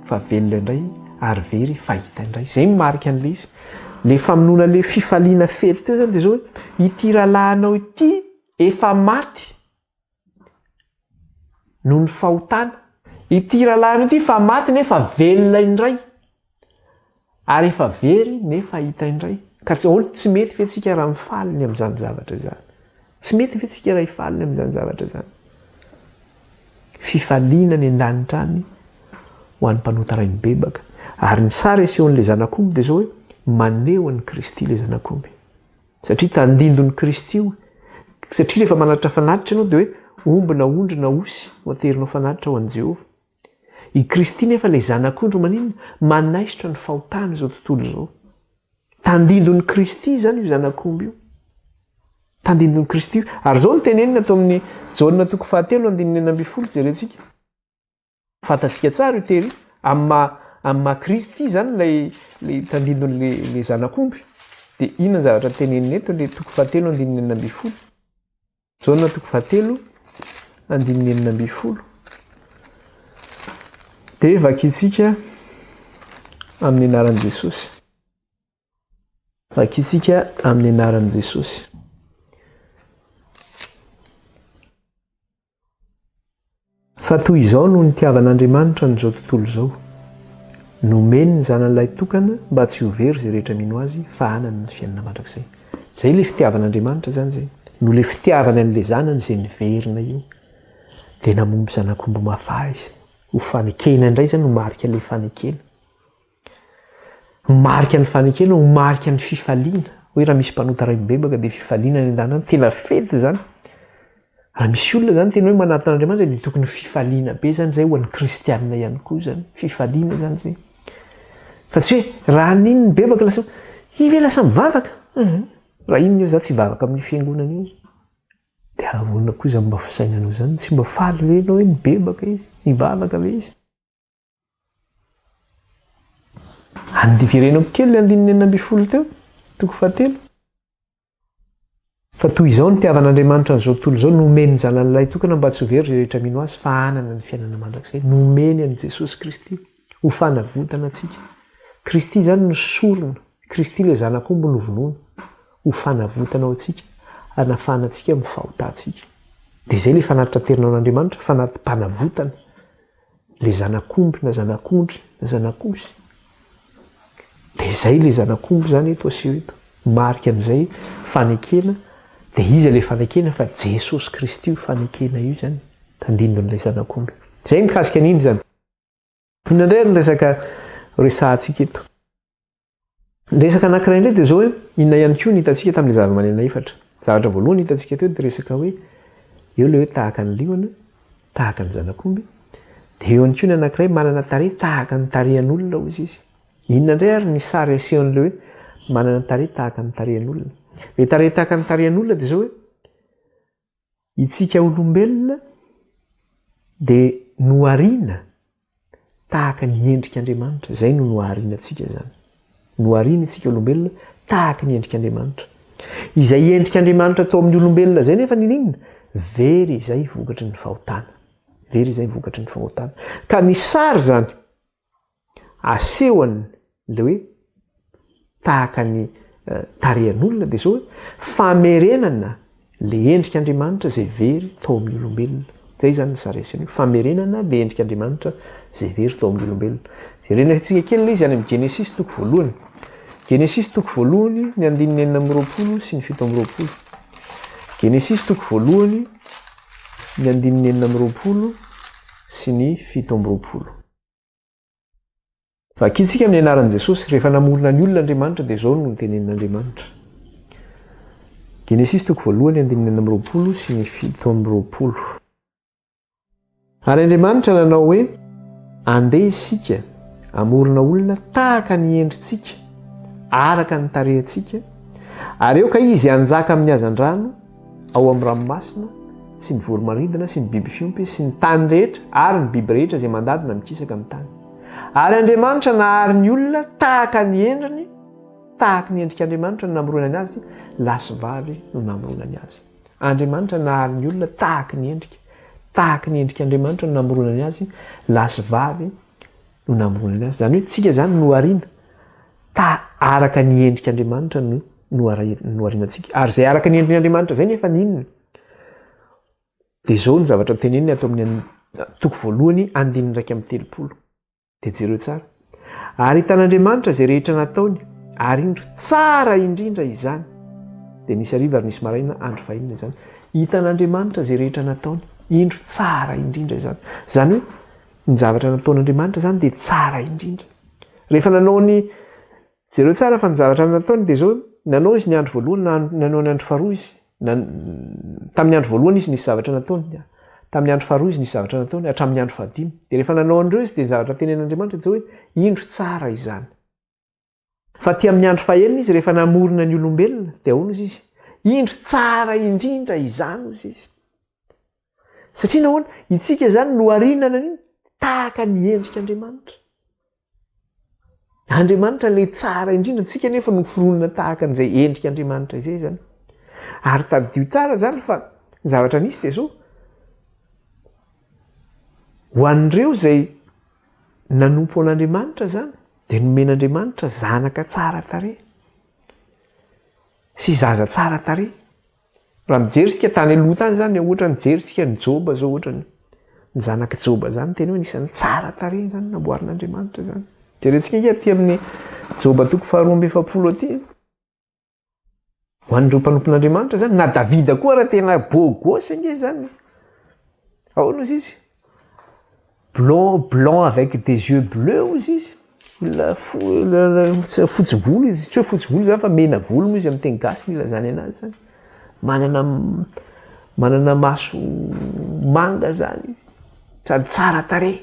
fa velona indray ary very fa hita indray izay no marika an'ilay izy Le famonoana le fifaliana fety teo zany de zao hoe ity rahalahinao ity efa maty noho ny fahotana, ity rahalahinao ity efa maty nefa velona indray ary efa very nefa hita indray. Ka tsy ahoana, tsy mety ve tsika raha mifaly ny amin'izany zavatra izany? Tsy mety ve tsika raha hifaly ny amin'izany zavatra izany? Fifaliana any an-danitra any ho an'ny mpanota iray mibebaka. Ary ny sary asehon'ilay zanak'omby dia izao hoe maneho an'i Kristy ilay zanak'omby. Satria tandindon'i Kristy io. Satria rehefa manatitra fanatitra ianao dia hoe omby na ondry na osy no aterinao fanatitra ho an'i Jehovah. I Kristy nefa ilay zanak'ondry maninona? Manaisotra ny fahotana izao tontolo izao. Tandindon'i Kristy izany io zanak'omby io. Tandindon'i Kristy io. Ary izao no tenenina ato amin'ny Jaona toko fahatelo andininy 16 jerentsika. Fantatsika tsara io tery io. Amin'ny maha amin'ny maha Kristy izany ilay ilay tandindon'ilay ilay zanak'omby. Dia inona ny zavatra tenenina eto ilay toko fahatelo andininy 16. Jaona toko fahatelo andininy 16. Dia vakintsika amin'ny anaran'i Jesosy. Vakintsika amin'ny anaran'i Jesosy. Fa toy izao no nitiavan'Andriamanitra an'izao tontolo izao, Nomeny ny Zanany Lahitokana mba tsy ho very izay rehetra mino Azy fa hanana ny fiainana mandrakizay. Izay ilay fitiavan'Andriamanitra izany izay. Noho ilay fitiavany an'ilay Zanany izay niverina io, dia namono zanak'omby mafaha Izy. Ho fanekena indray izany, ho marika ilay fanekena. Ho marika ny fanekena, ho marika ny fifaliana. Hoe raha misy mpanota iray mibebaka dia fifaliana any an-danitra any. Tena fety izany. Raha misy olona izany tena hoe manatona an'Andriamanitra dia tokony fifaliana be izany izay ho an'ny kristianina ihany koa izany. Fifaliana izany izay. Fa tsy hoe raha an'iny mibebaka lasa iny ve lasa mivavaka? Raha iny io za tsy hivavaka amin'ny fiangonana io. Dia ahoana koa izany mba fisainanao izany? Tsy mba faly ve ianao hoe nibebaka izy? Nivavaka ve izy? Andiverenako kely ilay andininy 16 teo, toko fahatelo. Fa toy izao nitiavan'Andriamanitra an'izao tontolo izao, nomeny ny Zanany lahitokana mba tsy ho very izay rehetra mino Azy, fa hanana ny fiainana mandrakizay. Nomeny an'i Jesosy Kristy ho fanavotana antsika. Kristy izany no sorona, Kristy ilay Zanak'omby novonoina ho fanavotana ho antsika, hanafahana antsika amin'ny fahotantsika. Dia izay ilay fanatitra aterina ho an'Andriamanitra, fanati-panavotana. le zanak'omby na zanak'ondry na zanak'osy. Dia izay le zanak'omby izany eto aseho eto. Marika an'izay fanekena, dia iza le fanekena fa Jesosy Kristy io fanekena io izany, tandindon'ilay zanak'omby. Izay mikasika an'iny izany. Inona indray ny resaka resahantsika eto? Ny resaka anankiray indray dia izao hoe, inona ihany koa no hitantsika tamin'ilay zava-maneno efatra? Zavatra voalohany hitantsika teo dia resaka hoe, eo ilay hoe tahaka ny liona, tahaka ny zanak'omby, dia eo ihany koa ny anankiray manana tarehy tahaka ny tarehan'olona hoy izy. Inona indray ary ny sary asehon'ilay hoe manana tarehy tahaka ny tarehan'olona? Ilay tarehy tahaka ny tarehan'olona dia izao hoe, Itsika olombelona dia nohariana tahaka ny endrik'Andriamanitra. Izay no nohariana antsika izany. Nohariana isika olombelona tahaka ny endrik'Andriamanitra. Izay endrik'Andriamanitra tao amin'ny olombelona izay nefa niniana? Very izay vokatry ny fahotana. Very izay vokatry ny fahotana. Ka ny sary izany asehony le hoe tahaka ny tarehan'olona dia zao hoe famerenana le endrik'Andriamanitra izay very tao amin'ny olombelona. Zay izany ny sary asehony hoe famerenana le endrik'Andriamanitra izay very tao amin'ny olombelona. Jerena antsika kely ilay izy any amin'ny Genesisy toko voalohany. Genesisy toko voalohany ny andininy 26 sy ny 27. Genesisy toko voalohany ny andininy 26 sy ny 27. Vakintsika amin'ny anaran'i Jesosy, rehefa namorona ny olona Andriamanitra dia izao no notenenin'Andriamanitra. Genesisy toko voalohany andininy 26 sy ny 27. Ary Andriamanitra nanao hoe, Andeha isika hamorona olona tahaka ny endritsika, araka ny tarehintsika, ary aoka izy hanjaka amin'ny hazandrano, ao amin'ny ranomasina sy ny voro-manidina sy ny biby fiompy sy ny tany rehetra ary ny biby rehetra izay mandady na mikisaka amin'ny tany. Ary Andriamanitra nahary ny olona tahaka ny endriny, tahaka ny endrik'Andriamanitra no namoronany azy, lahy sy vavy no namoronany azy. Andriamanitra nahary ny olona tahaka ny endrika, tahaka ny endrik'Andriamanitra no namoronany azy, lahy sy vavy no namoronany azy. Izany hoe tsika izany nohariana Ta araka ny endrik'Andriamanitra no nohariana antsika. Ary izay araka ny endrin'Andriamanitra izay nefa ny inona? Dia izao ny zavatra teneniny ato amin'ny toko voalohany andininy 31. Dia jereo tsara. Ary hitan'Andriamanitra izay rehetra nataony, ary indro tsara indrindra izany. Dia nisy hariva ary nisy maraina andro fahenina izany. Hitan'Andriamanitra izay rehetra nataony, indro tsara indrindra izany. Izany hoe Ny zavatra nataon'Andriamanitra izany dia tsara indrindra. Rehefa nanao ny jereo tsara fa ny zavatra nataony dia izao, nanao izy ny andro voalohany, nanao ny andro faharoa izy. Tamin'ny andro voalohany izy nisy zavatra nataony, tamin'ny andro faharoa izy nisy zavatra nataony, hatramin'ny andro fahadimy. Dia rehefa nanao an'ireo izy dia ny zavatra tenen'Andriamanitra dia izao hoe indro tsara izany. Fa aty amin'ny andro fahenina izy rehefa namorona ny olombelona dia ahoana ozy izy? Indro tsara indrindra izany ozy izy. Satria nahoana? Itsika izany nohariana nanino? Tahaka ny endrik'Andriamanitra. Andriamanitra ilay tsara indrindra, antsika nefa noforonina tahaka an'izay endrik'Andriamanitra izay izany. Ary tadidio tsara izany fa ny zavatra nisy dia izao, ho an'ireo izay nanompo an'Andriamanitra izany dia nomen'Andriamanitra zanaka tsara tarehy sy zaza tsara tarehy. Raha mijery isika tany aloha tany izany, ohatra nijery isika ny Joba izao ohatra ny ny zanak'i Joba izany tena hoe anisan'ny tsara tarehy izany namboarin'Andriamanitra izany. Jerentsika ange aty amin'ny Joba toko faharoa amby 40 aty. Ho an'ireo mpanompon'Andriamanitra izany, na Davida koa raha tena beau gosse ange izany. Ahoana ozy izy? Blanc, blanc avec des yeux bleus ozy izy. Olona fotsy volo izy, tsy hoe fotsy volo izany fa mena volo moa izy amin'ny teny gasy ny ilazany anazy izany. Manana manana maso manga izany izy. Sady tsara tarehy.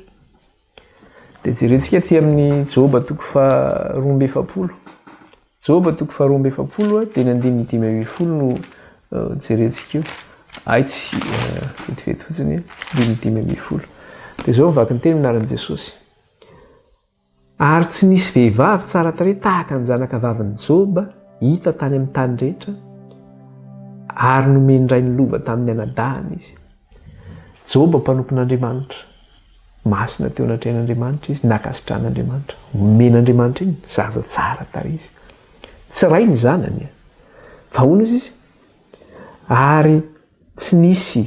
Dia jerentsika aty amin'ny Joba toko faha 42. Joba toko faha 42 dia ny andininy 15 no jerentsika eo. Ay tsy vetivety fotsiny, andininy 15. Dia izao ny vaky ny teny anaran'i Jesosy. Ary tsy nisy vehivavy tsara tarehy tahaka ny zanaka vavin'i Joba hita tany amin'ny tany rehetra, ary nomen-drainy lova tamin'ny anadahiny izy. Joba mpanompon'Andriamanitra. Masina teo anatrehan'Andriamanitra izy, nankasitrahan'Andriamanitra. Omen'Andriamanitra iny, zaza tsara tarehy izy. Tsy ray ny zanany. Fa ahoana izy izy? Ary tsy nisy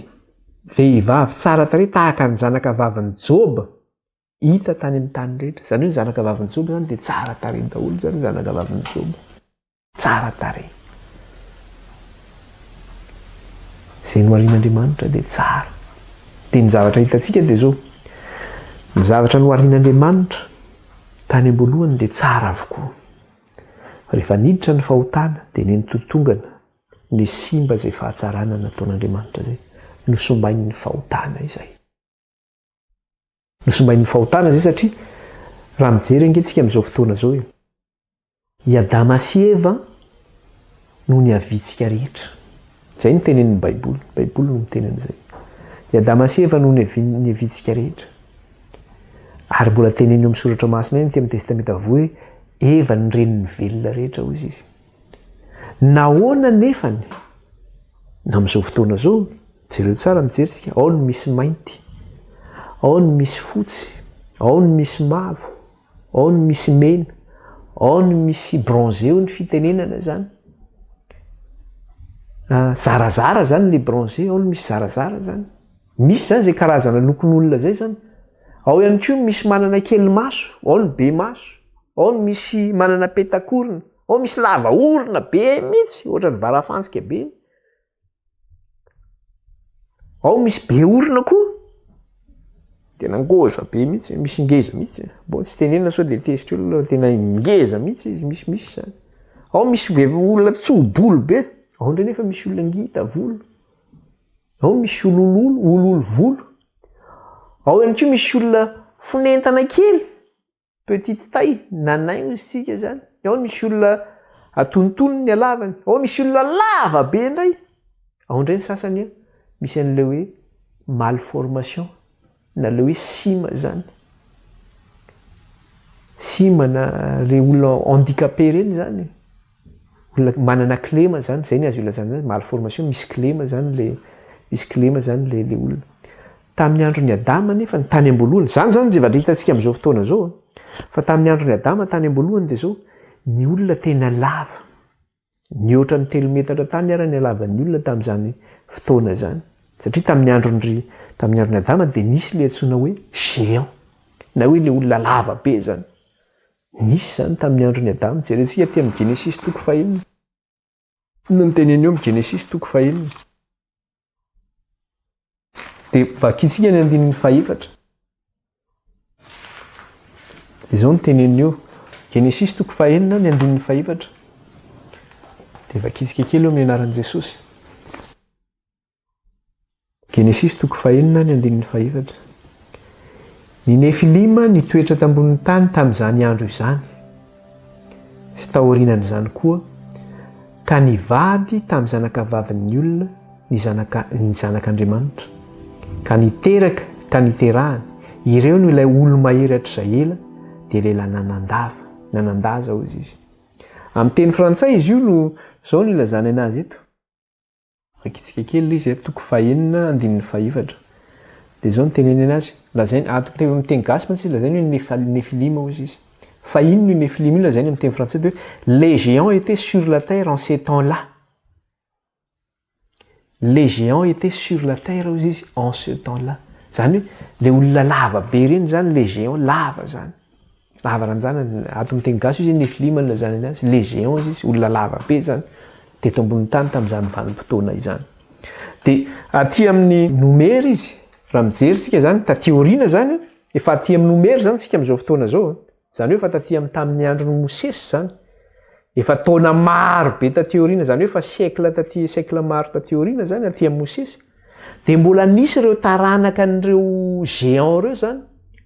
vehivavy tsara tarehy tahaka ny zanaka vavin'i Joba hita tany amin'ny tany rehetra. Izany hoe ny zanaka vavin'i Joba izany dia tsara tarehy daholo izany ny zanaka vavin'i Joba. Tsara tarehy. Izay noharian'Andriamanitra dia tsara. Dia ny zavatra hitantsika dia izao, ny zavatra noharian'Andriamanitra tany am-boalohany dia tsara avokoa. Fa rehefa niditra ny fahotana dia nentotongana, nisimba izay fahatsarana nataon'Andriamanitra izay. Nosombain'ny fahotana izay. Nosombain'ny fahotana izay satria raha mijery ange tsika amin'izao fotoana izao e. I Adama sy Eva no niaviantsika rehetra. Izay no tenenin'ny Baiboly. Ny Baiboly no miteny an'izay. I Adama sy Eva no niaviantsika rehetra. Ary mbola teneniny eo amin'ny soratra masina eny aty amin'ny testamenta vaovao hoe Eva ny renin'ny velona rehetra hoy izy. Nahoana nefany na amin'izao fotoana izao, jereo tsara mijery tsika, ao ny misy mainty, ao ny misy fotsy, ao ny misy mavo, ao ny misy mena, ao ny misy bronzé hoy ny fitenenana izany. Ah, zarazara izany le bronzé, ao ny misy zarazara izany. Misy izany izay karazana lokon'olona izay izany. Ao ihany koa ny misy manana kely maso, ao ny be maso, ao ny misy manana petakorona, ao misy lava orona be mihitsy, ohatran'ny varafantsika be. Ao misy be orona koa, tena ngôza be mihitsy, misy ngeza mihitsy. Bon tsy tenenina sao de tezitra olona fa tena ngeza mihitsy izy, misimisy zany. Ao misy vehivavy olona tso-bolo be, ao indray nefa misy olona ngita volo. Ao misy olololo, ololo volo. Ao ihany koa misy olona fonentana kely, petite taille, nanain hoy isika zany. Ao misy olona atonontonony ny halavany, ao misy olona lava be indray. Ao indray ny sasany misy an'ilay hoe malformation na ilay hoe sima zany. Sima na ilay olona handicapé ireny zany. Olona manana kilema zany, zay ny azo ilazana azy, malformation, misy kilema zany le, misy kilema zany le le olona. Tamin'ny andron'i Adama anefa, ny tany am-boalohany, zany zany ny zavatra hitantsika amin'izao fotoana izao an, fa tamin'ny andron'i Adama tany am-boalohany dia zao, ny olona tena lava, nihoatra ny telo metatra tany ara ny halavan'ny olona tamin'izany fotoana izany, satria tamin'ny andron'ny tamin'ny andron'i Adama dia nisy le antsoina hoe géant, na hoe le olona lava be zany. Nisy izany tamin'ny andron'i Adama. Jerentsika aty amin'ny Genesisy toko fahenina. Inona no teneniny eo amin'ny Genesisy toko fahenina? Dia vakintsika ny andininy fahefatra. Dia izao no teneniny eo. Genesisy toko fahenina ny andininy fahefatra. Dia vakintsika kely eo amin'ny anaran'i Jesosy. Genesisy toko fahenina ny andininy fahefatra. Ny Nefilima nitoetra tambonin'ny tany tamin'izany andro izany, sy taorianan'izany koa, ka nivady tamin'ny zanakavavin'ny olona ny zanaka ny zanak'Andriamanitra, ka niteraka ka niterahany, ireo no ilay olo-mahery hatrizay ela, dia lehilahy nanandava, nanandaza hozy izy. Amin'ny teny frantsay izy io no izao no ilazany anazy eto. Vakitsika kely ilay izy e, toko fahenina andininy fahefatra. Dia izao no teneniny azy, lazainy, ato amin'ny teny gasy mantsy izy lazainy hoe Nefal- Nefilima hozy izy. Fa inona io Nefilima io lazainy amin'ny teny frantsay dia hoe les géants étaient sur la terre en ces temps-là. Les géants étaient sur la terre hozy izy en ce temps-là. Izany hoe ilay olona lava be ireny izany les géants, lava izany. Lava ranjanana, ato amin'ny teny gasy io izy Nefilima no ilazana azy, les géants izy, olona lava be izany, teto ambonin'ny tany tamin'izany vanim-potoana izany. Dia aty amin'ny Nomery izy, raha mijery isika izany, taty aoriana izany, efa aty amin'ny Nomery izany isika amin'izao fotoana izao, izany hoe efa taty amin'ny tamin'ny andron'i Mosesy izany, efa taona maro be taty aoriana, izany hoe efa siècle taty, siècle maro taty aoriana izany, aty amin'i Mosesy. Dia mbola nisy ireo taranaka an'ireo géants ireo izany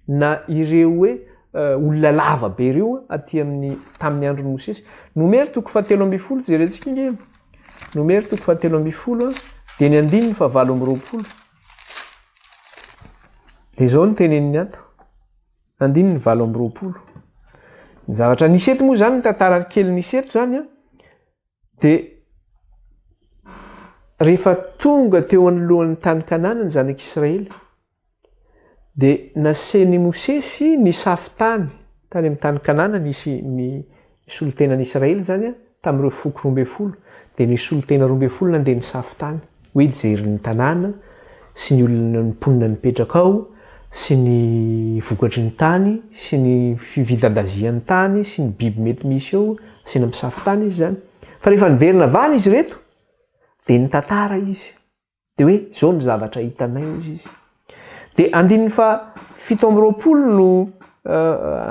na ireo hoe olona lava be ireo aty amin'ny tamin'ny andron'i Mosesy. Nomery toko fahatelo ambin'ny folo jerentsika ange. Nomery toko fahatelo ambin'ny folo dia ny andininy fahavalo amby 20. Dia izao no teneniny ato. Andininy 28. Ny zavatra nisy eto moa izany, ny tantara kely nisy eto izany an, Dia rehefa tonga teo anoloan'ny tany Kanana ny zanak'Israely, dia nasen'i Mosesy nisafo tany, tany amin'ny tany Kanana nisy ny solontenan'i Israely izany tamin'ireo foko 12, dia ny solontena 12 nandeha nisafo tany, hoe hijery ny tanàna sy ny olona ny mponina nipetraka ao sy ny vokatry ny tany sy ny fividandazian'ny tany sy ny biby mety misy eo, Asiana misafo tany izy izany. Fa rehefa niverina avy any izy ireto, dia nitantara izy. Dia hoe, izao ny zavatra hitanay, hoy izy. Dia andininy faha 27 no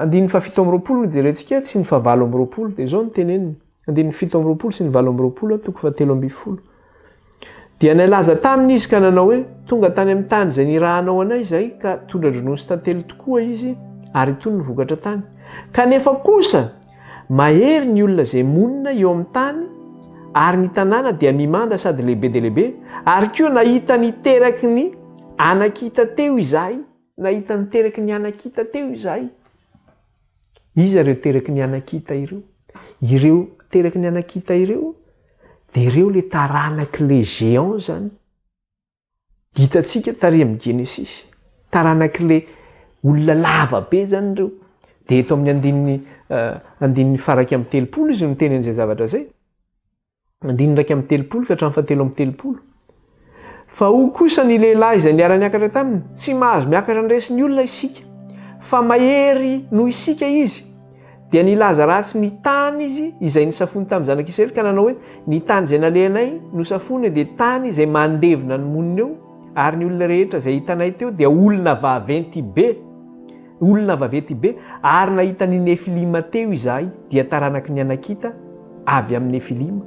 andininy faha 27 no jerentsika sy ny faha 28. Dia izao no teneniny. Andininy 27 sy ny 28, toko faha 13. Dia nilaza taminy izy ka nanao hoe, Tonga tany amin'ny tany izay nirahanao anay izahay, ka tondra-dronono sy tantely tokoa izy, ary itony ny vokatra tany. Kanefa kosa, mahery ny olona izay monina eo amin'ny tany, ary ny tanàna dia mimanda sady lehibe dia lehibe, ary koa nahita ny teraky ny Anakita teo izahay, nahita ny teraky ny Anakita teo izahay. Iza ireo teraky ny Anakita ireo? Ireo teraky ny Anakita ireo dia ireo le taranak'le géant zany. Hitantsika tary amin'ny Genesisy. Taranak'le olona lava be zany ireo. Dia eto amin'ny andininy andininy faha 31 izy no miteny an'izay zavatra izay. Andininy 31 ka hatramin'ny faha 33. Fa hoy kosa ny lehilahy izay niara-niakatra taminy, Tsy mahazo miakatra handresy ny olona isika, fa mahery noho isika izy. Dia nilaza ratsy ny tany izy izay nisafoany tamin'ny zanak'Israely ka nanao hoe, Ny tany izay nalehanay nosafoana dia tany izay mandevona ny monina eo, ary ny olona rehetra izay hitanay teo dia olona vaventy be, olona vaventy be, ary nahita ny Nefilima teo izahay, dia taranaky ny Anakita avy amin'ny Nefilima,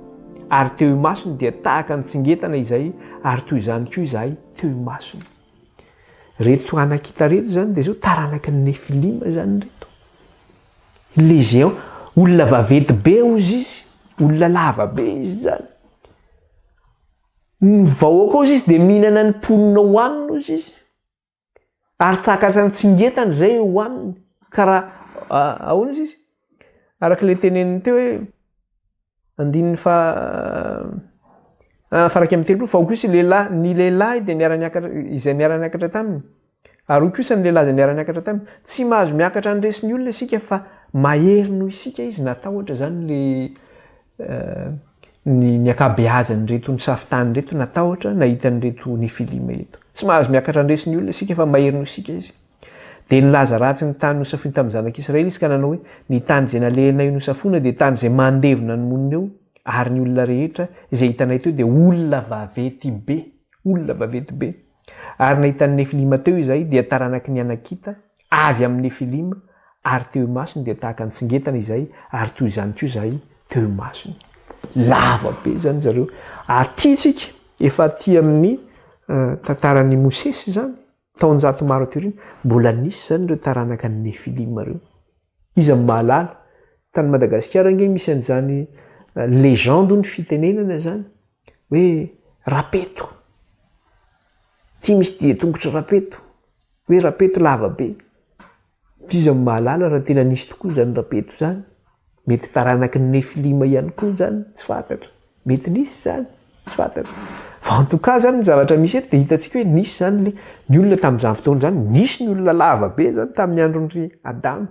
ary teo imasony dia tahaka ny tsingetana izahay, ary toy izany koa izahay teo imasony. Reto Anakita reto izany dia izao taranaky ny Nefilima izany reto. Les géants, olona vaventy be hozy izy, olona lava be izy izany. Ny vahoaka hozy izy dia mihinana ny mponina ao aminy hozy izy. Ary tsakatra ny tsingetana izay eo aminy. Ka raha ahoana izy izy? Araka ilay teneniny teo hoe Andininy faha 31, Fa hoy kosa lehilahy, ny lehilahy dia niara-niakatra, izay niara-niakatra taminy, ary hoy kosa ny lehilahy izay niara-niakatra taminy, Tsy mahazo miakatra handresy ny olona isika, fa mahery noho isika izy. Natahotra izany le ny ny ankabeazan'ireto nisafo tany ireto, natahotra nahita an'ireto Nefilima ireto. Tsy mahazo miakatra handresy ny olona isika, fa mahery noho isika izy. Dia nilaza ratsy ny tany nosafoiny tamin'ny zanak'Israely izy ka nanao hoe, Ny tany izay nalehanay nosafoina dia tany izay mandevona ny monina eo, ary ny olona rehetra izay hitanay teo dia olona vaventy be, olona vaventy be. Ary nahita ny Nefilima teo izahay, dia taranaky ny Anakita, avy amin'ny Nefilima, ary teo imasony dia tahaka ny tsingetana izahay, ary toy izany koa izahay teo imasony. Lava be izany zareo. Aty tsika, efa aty amin'ny tantaran'i Mosesy izany. Taonjato maro aty aoriana, mbola nisy izany ireo taranaka Nefilima ireo. Iza no mahalala? Tany Madagasikara ange misy an'izany légende hoy ny fitenenana izany, hoe Rapeto. Ity misy dian-tongotr'i Rapeto, hoe Rapeto lava be. Iza no mahalala raha tena nisy tokoa izany Rapeto izany? Mety taranaky ny Nefilima ihany koa izany, tsy fantatra. Mety nisy izany, tsy fantatra. Fa en tout cas izany ny zavatra misy eto dia hitantsika hoe nisy izany le, ny olona tamin'izany fotoana izany, nisy ny olona lava be izany tamin'ny andron'i Adama.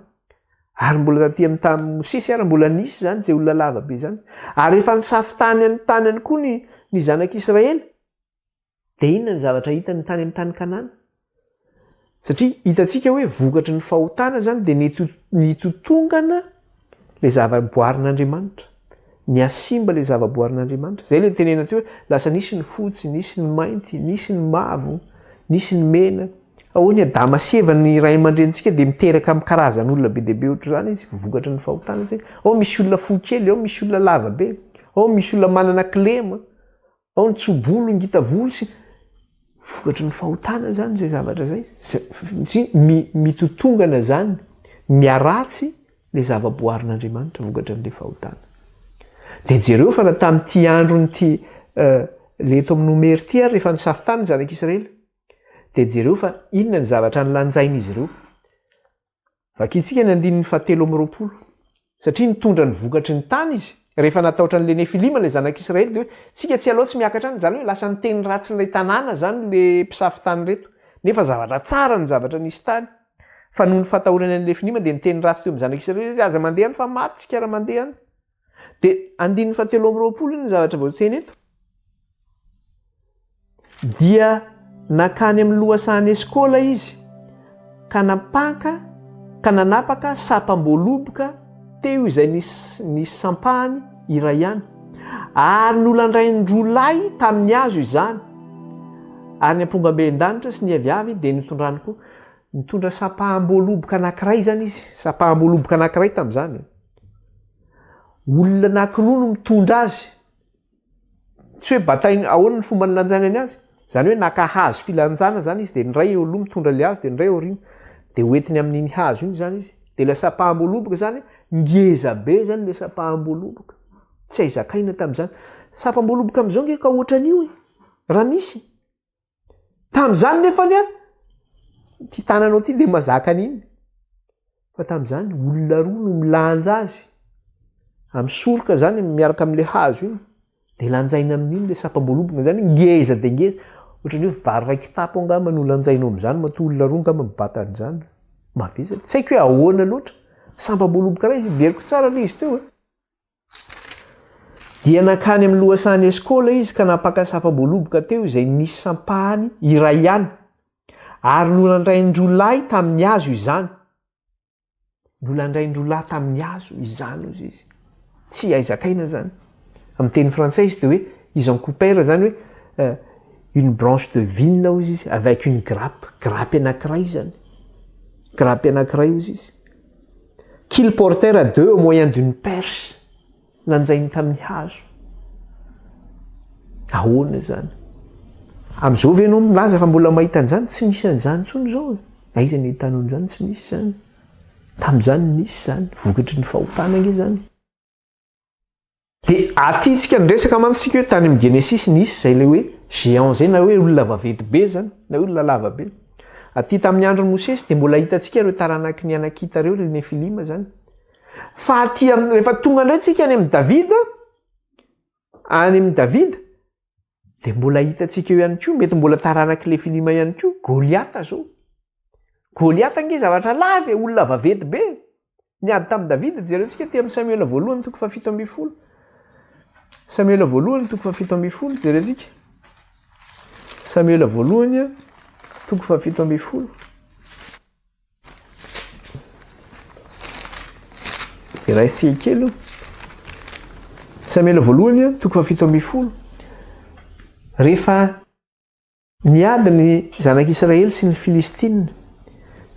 Ary mbola taty amin'ny tamin'i Mosesy ary mbola nisy izany izay olona lava be izany. Ary rehefa nisafo tany any tany any koa ny ny zanak'Israely, Dia inona ny zavatra hitany tany amin'ny tany Kanana? Satria hitantsika hoe vokatry ny fahotana izany dia nitotongana ilay zava-boarin'Andriamanitra. Nihasimba ilay zava-boarin'Andriamanitra. Izay ilay nitenenana teo hoe lasa nisy ny fotsy, nisy ny mainty, nisy ny mavo, nisy ny mena. Ahoana i Adama sy Eva ny ray aman-drenintsika dia miteraka amin'ny karazan'olona be dia be ohatr'izany izy, vokatry ny fahotana izay. Ao misy olona fohy kely, ao misy olona lava be, ao misy olona manana kilema. Ao ny tso-bolo, ngita volo sy. Vokatry ny fahotana izany izay zavatra izay. Satria mitotongana izany, miharatsy ilay zava-boarin'Andriamanitra vokatry an'ilay fahotana. Dia jereo fa na tamin'ity andron'ity ilay eto amin'ny Nomery ity ary rehefa nisafo tany ny zanak'Israely, dia jereo fa inona ny zavatra nolanjain'izy ireo. Vakintsika ny andininy fahatelo amby 20. Satria nitondra ny vokatry ny tany izy. Rehefa natahotra an'ilay Nefilima ilay zanak'Israely dia hoe, tsika tsy alao tsy miakatra any. Izany hoe lasa niteny ratsy ilay tanàna izany ilay mpisafo tany ireto. Nefa zavatra tsara ny zavatra nisy tany. Fa noho ny fatahorany an'i Nefilima dia niteny ratsy teo amin'ny zanak'Israely izy, aza mandeha any fa maty tsika raha mandeha any. Dia andininy fahatelo amby 20 ny zavatra voateny eto. Dia nankany amin'ny lohasahan'i Eskola izy, ka nampanka, ka nanapaka sampam-boaloboka teo izay nisy nisy sampahany iray ihany. Ary nolandrainy roa lahy tamin'ny hazo izany. Ary ny ampongamben-danitra sy ny aviavy dia nitondrany koa. Nitondra sampaham-boaloboka anankiray izany izy, sampaham-boaloboka anankiray tamin'izany. Olona anankiroa no mitondra azy. Tsy hoe batainy, ahoana ny fomba nilanjainany azy? Izany hoe naka hazo filanjana izany izy dia ny iray eo aloha mitondra ilay hazo dia ny iray aoriana. Dia hoentiny amin'iny hazo iny izany izy. Dia ilay sampaham-boaloboka izany, ngeza be izany ilay sampaham-boaloboka. Tsy hay zakaina tamin'izany. Sampam-boaloboka amin'izao ange ka ohatran'io e! Raha misy. Tamin'izany nefany an, ity tananao ity dia mazaka an'iny. Fa tamin'izany olona roa no milanja azy. Amin'ny soroka izany miaraka amin'ilay hazo iny. Dia lanjaina amin'iny ilay sampam-boaloboka izany ngeza dia ngeza. Ohatran'ny hoe vary iray kitapo angamba no lanjainao amin'izany matoa olona roa angamba mibata an'izany. Mavesatra. Tsy haiko hoe ahoana loatra. Sampam-boaloboka iray, heveriko tsara ilay izy teo e. Dia nankany amin'ny lohasahan'i Eskola izy ka nampaka sampam-boaloboka teo izay nisy sampahany iray ihany, ary nolandrain-droa lahy tamin'ny hazo izany. Nolandrain-droa lahy tamin'ny hazo izany, hozy izy. Tsy hay zakaina izany. Amin'ny teny frantsay izy dia hoe ils en coupèrent izany hoe une branche de vigne hozy izy avec une grappe, grappe anankiray izany. Grappe anankiray hozy izy. Qu'ils portèrent à deux au moyen d'une perche, lanjainy tamin'ny hazo. Ahoana izany? Amin'izao ve ianao milaza fa mbola mahita an'izany? Tsy misy an'izany intsony izao e. Aiza no ahitanao an'izany? Tsy misy izany. Tamin'izany nisy izany, vokatry ny fahotana ange izany. Dia aty tsika niresaka mantsy tsika hoe tany amin'ny Genesisy nisy izay ilay hoe géant izay na hoe olona vaventy be izany na hoe olona lava be. Aty tamin'ny andron'i Mosesy dia mbola hitantsika ireo taranaky ny Anakita ireo, ireo Nefilima izany. Fa aty amin'ny rehefa tonga indray tsika any amin'i Davida, any amin'i Davida dia mbola hitantsika eo ihany koa, mety mbola taranak'i Nefilima ihany koa, Goliata izao. Goliata ange zavatra lava e, olona vaventy be. Niady tamin'i Davida, jerentsika aty amin'ny Samoela voalohany toko fahafito ambin'ny folo. Samoela voalohany toko fahafito ambin'ny folo, jerentsika. Samoela voalohany toko fahafito ambin'ny folo. Iray sy kely io. Samoela voalohany toko fahafito ambin'ny folo. Rehefa Niady ny zanak'Israely sy ny Filistina,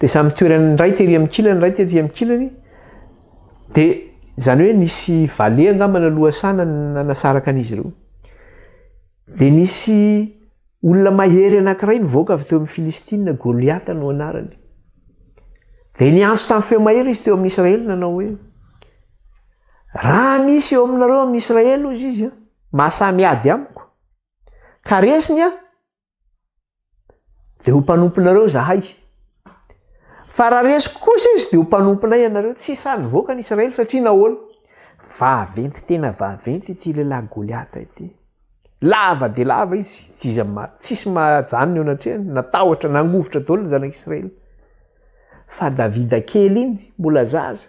dia samy toerany ny iray tery amin'ny kilany, ny iray tety amin'ny kilany, dia izany hoe nisy vallée angamba na lohasaha nanasaraka an'izy ireo. Dia nisy olona mahery anankiray nivoaka avy teo amin'ny Filistina, Goliata no anarany. Dia niantso tamin'ny feo mahery izy teo amin'ny Israely nanao hoe, Raha misy eo aminareo amin'ny Israely, hozy izy, mahasahy miady amiko, Ka resiny aho, dia ho mpanomponareo izahay. Fa raha resiko kosa izy, dia ho mpanomponay ianareo. Tsy sahy nivoaka ny Israely satria nahoana? Vaventy tena vaventy ity lehilahy Goliata ity. Lava dia lava izy, tsy iza ma, tsisy mahajanona eo anatrehany, natahotra, nangovitra daholo ny zanak'Israely. Fa Davida kely iny, mbola zaza,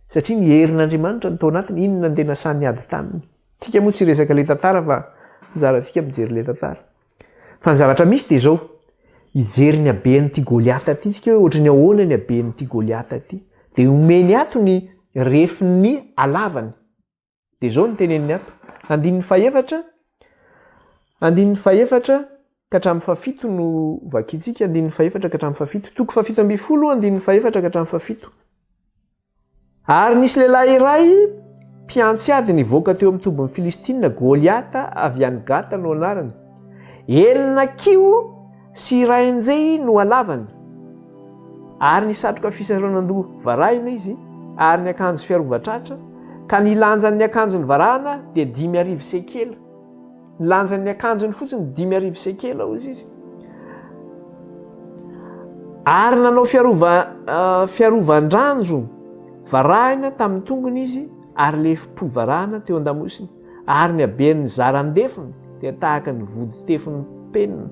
satria ny herin'Andriamanitra no tao anatiny, iny no nandeha nasahy niady taminy. Tsika moa tsy hiresaka le tantara fa anjarantsika mijery le tantara. Fa ny zavatra misy dia izao, hijery ny haben'ity Goliata ity tsika hoe ohatran'ny ahoana ny haben'ity Goliata ity. Dia omeny ato ny refin'ny halavany. Dia izao no teneniny ato, andininy fahefatra, andininy fahefatra ka hatramin'ny fahafito no vakintsika, andininy fahefatra ka hatramin'ny fahafito, toko fahafito ambin'ny folo, andininy fahefatra ka hatramin'ny fahafito. Ary nisy lehilahy iray mpiantsy ady nivoaka teo amin'ny tobin'ny Filistina, Goliata avy any Gata no anarany. Enina kiho sy iray anjehy no halavany. Ary nisatroka fisaronandoha varahina izy, ary niakanjo fiarovan-tratra, ka ny lanjan'ny akanjony varahina dia 5000 sekela. Ny lanjan'ny akanjony fotsiny 5000 sekela hozy izy. Ary nanao fiarova eh, fiarovan-dranjo varahina tamin'ny tongony izy ary lefom-po varahina teo an-damosiny ary ny haben'ny zaran-defony dia tahaka ny voditefon'ny penina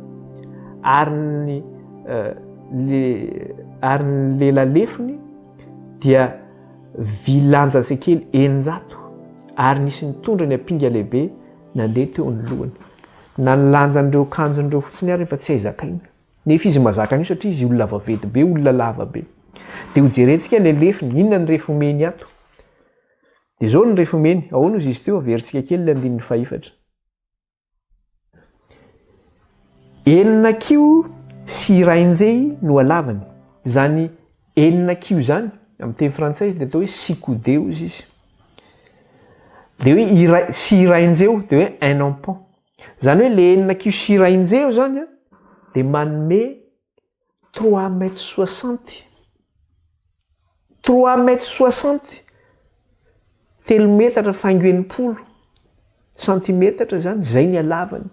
ary ny eh, le ary ny lelalefony dia vy lanja sekely 600 ary nisy nitondra ny ampinga lehibe Nandeha teo anoloany. Na ny lanjan'ireo akanjony ireo fotsiny ary efa tsy hay zakaina. Nefa izy mazaka an'io satria izy olona vaventy be, olona lava be. Dia ho jerentsika ilay lefiny, inona ny refy omeny ato? Dia izao ny refy omeny, ahoana ozy izy teo, averintsika kely ilay andininy fahefatra. Enina kiho sy irainjehy no halavany. Izany Enina kiho izany, amin'ny teny frantsay dia atao hoe six coudées hozy izy. Dia hoe iray, sy irainjeo, dia hoe un empan. Izany hoe le enina kiho sy irainjeo izany an, dia manome trois mètres soixante. Trois mètres soixante, telo metatra faingo 60 santimetatra izany, izay ny halavany.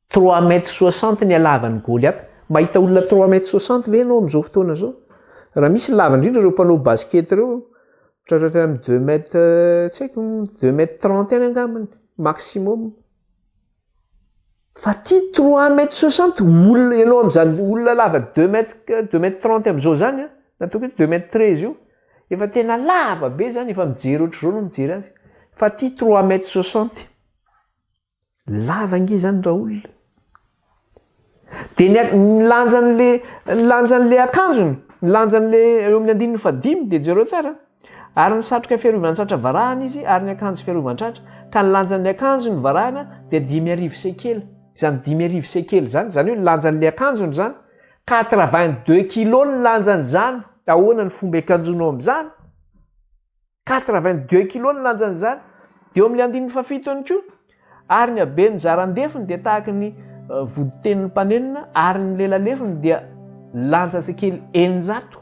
Trois mètres soixante ny halavan'i Goliata. Mahita olona trois mètres soixante ve ianao amin'izao fotoana izao? Raha misy ny lava indrindra ireo mpanao basket ireo, tratratra amin'ny deux mètres, tsy haiko, deux mètres trente any angambany, maximum. Fa ty trois mètres soixante, olona, ianao amin'izany olona lava deux mètres, deux mètres trente amin'izao izany an, na ataoko hoe deux mètres treize io, efa tena lava be izany, efa mijery ohatr'izao anao mijery azy. Fa ty trois mètres soixante. Lava ange izany raolona. Dia ny ny lanjan'le ny lanjan'le akanjony, ny lanjan'le eo amin'ny andininy fahadimy dia jereo tsara. Ary ny satroka fiarovan-tratra varahana izy ary ny akanjo fiarovan-tratra, ka ny lanjan'ny akanjony varahana dia 5000 sekela. Izany 5000 sekela izany, izany hoe ny lanjan'le akanjony izany, 82 kilos ny lanjan'izany. Ahoana ny fomba hiakanjoanao amin'izany? 82 kilos ny lanjan'izany. Dia eo amin'ilay andininy fahafito ihany koa, ary ny haben'ny zaran-defony dia tahaka ny eh, voditenin'ny mpanenona, ary ny lelalefony dia lanja sekely 600.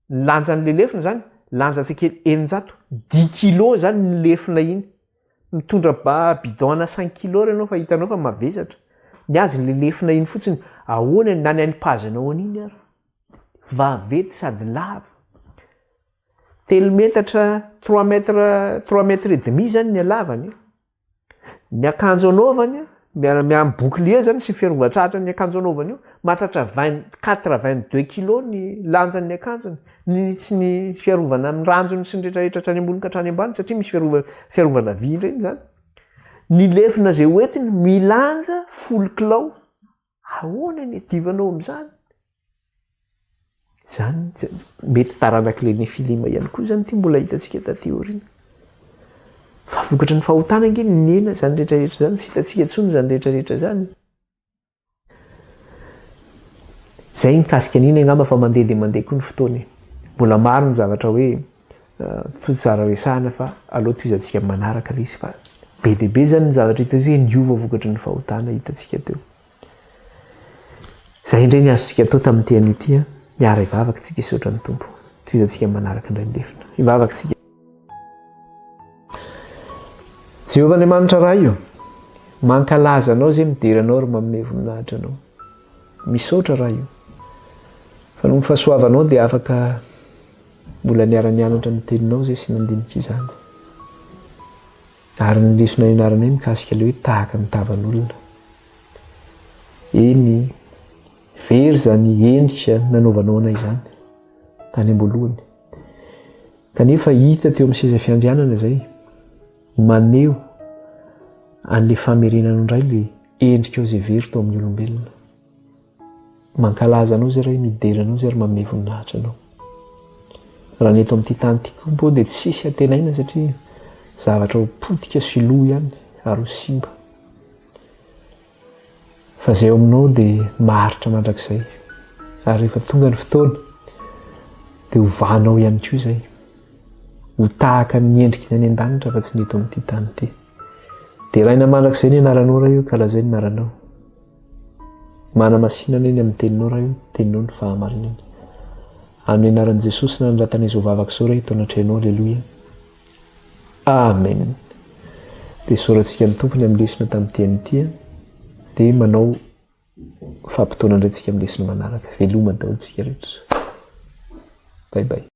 Ny lanjan'ny lelefona izany, lanja sekely 600, dix kilos izany ny lefona iny. Mitondra ba bidon ana cinq kilos ianao fa hitanao fa mavesatra. Ny azy ny lelefona iny fotsiny, ahoana na ny anipazanao an'iny ary. Vaventy sady lava. Telo metatra, trois mètres, trois mètres et demi zany ny halavany. Ny akanjo anaovany, miara miampy bouclier zany sy fiarovan-tratra ny akanjo anaovany io, mahatratra vingt, quatre vingt deux kilos ny lanjan'ny akanjony, ny sy ny fiarovana amin'ny ranjony sy ny rehetrarehetra hatrany ambony ka hatrany ambany satria misy fiarova- fiarovana vy ireny zany. Ny lefona izay hoentiny milanja folo kilao. Ahoana ny iadivanao amin'izany? Izany mety taranak'ilay Nefilima ihany koa izany ity mbola hitantsika taty aoriana. Fa vokatry ny fahotana ange ny nihena izany rehetra rehetra izany, tsy hitantsika intsony izany rehetra rehetra izany. Izay mikasika an'iny angamba fa mandeha dia mandeha koa ny fotoana e. Mbola maro ny zavatra hoe Toa tsara resahana fa aleo tohizantsika amin'ny manaraka ilay izy fa be dia be izany ny zavatra hita hoe niova vokatry ny fahotana hitantsika teo. Izay indray ny azontsika atao tamin'ity anio ity an. Miara hivavaka tsika hisaotra ny Tompo. Tohizantsika amin'ny manaraka indray ny lefona. Hivavaka tsika. Jehovah Andriamanitra Ray o, mankalaza Anao izay midera Anao ary manome voninahitra Anao. Misaotra Ray o, fa noho ny fahasoavanao dia afaka Mbola niara-nianatra ny teninao izay sy nandinika izany. Ary ny lesona nianaranay mikasika ilay hoe tahaka ny tavan'olona. Eny, very izany endrika nanaovanao anay izany tany am-boalohany. Kanefa hita teo amin'ny seza fiandrianana izay maneho an'ilay famerenana indray ilay endrikao izay very tao amin'ny olombelona. Mankalaza Anao izay Ray, midera Anao izay ary manome voninahitra Anao. Raha ny eto amin'ity tany ity koa moa dia tsisy antenaina satria zavatra ho potika sy lo ihany ary ho simba. Fa izay ao aminao dia maharitra mandrakizay. Ary rehefa tonga ny fotoana dia hovanao ihany koa izay. Ho tahaka ny endriky ny any an-danitra fa tsy ny eto amin'ity tany ity. Deraina mandrakizay ny anaranao Ray o ka lazainy ny anaranao. Manamasina anie ny amin'ny teninao Ray o, teninao ny fahamarinana. Amin'ny anaran'i Jesosy nanoratana izao vavaka izao Ray eto anatrehanao Aleloia. Amen. Dia isaorantsika ny Tompo ny amin'ny lesona tamin'ity anio ity dia manao fampitaona indray tsika amin'ny lesona manaraka. Veloma daholo tsika rehetra. Bye bye.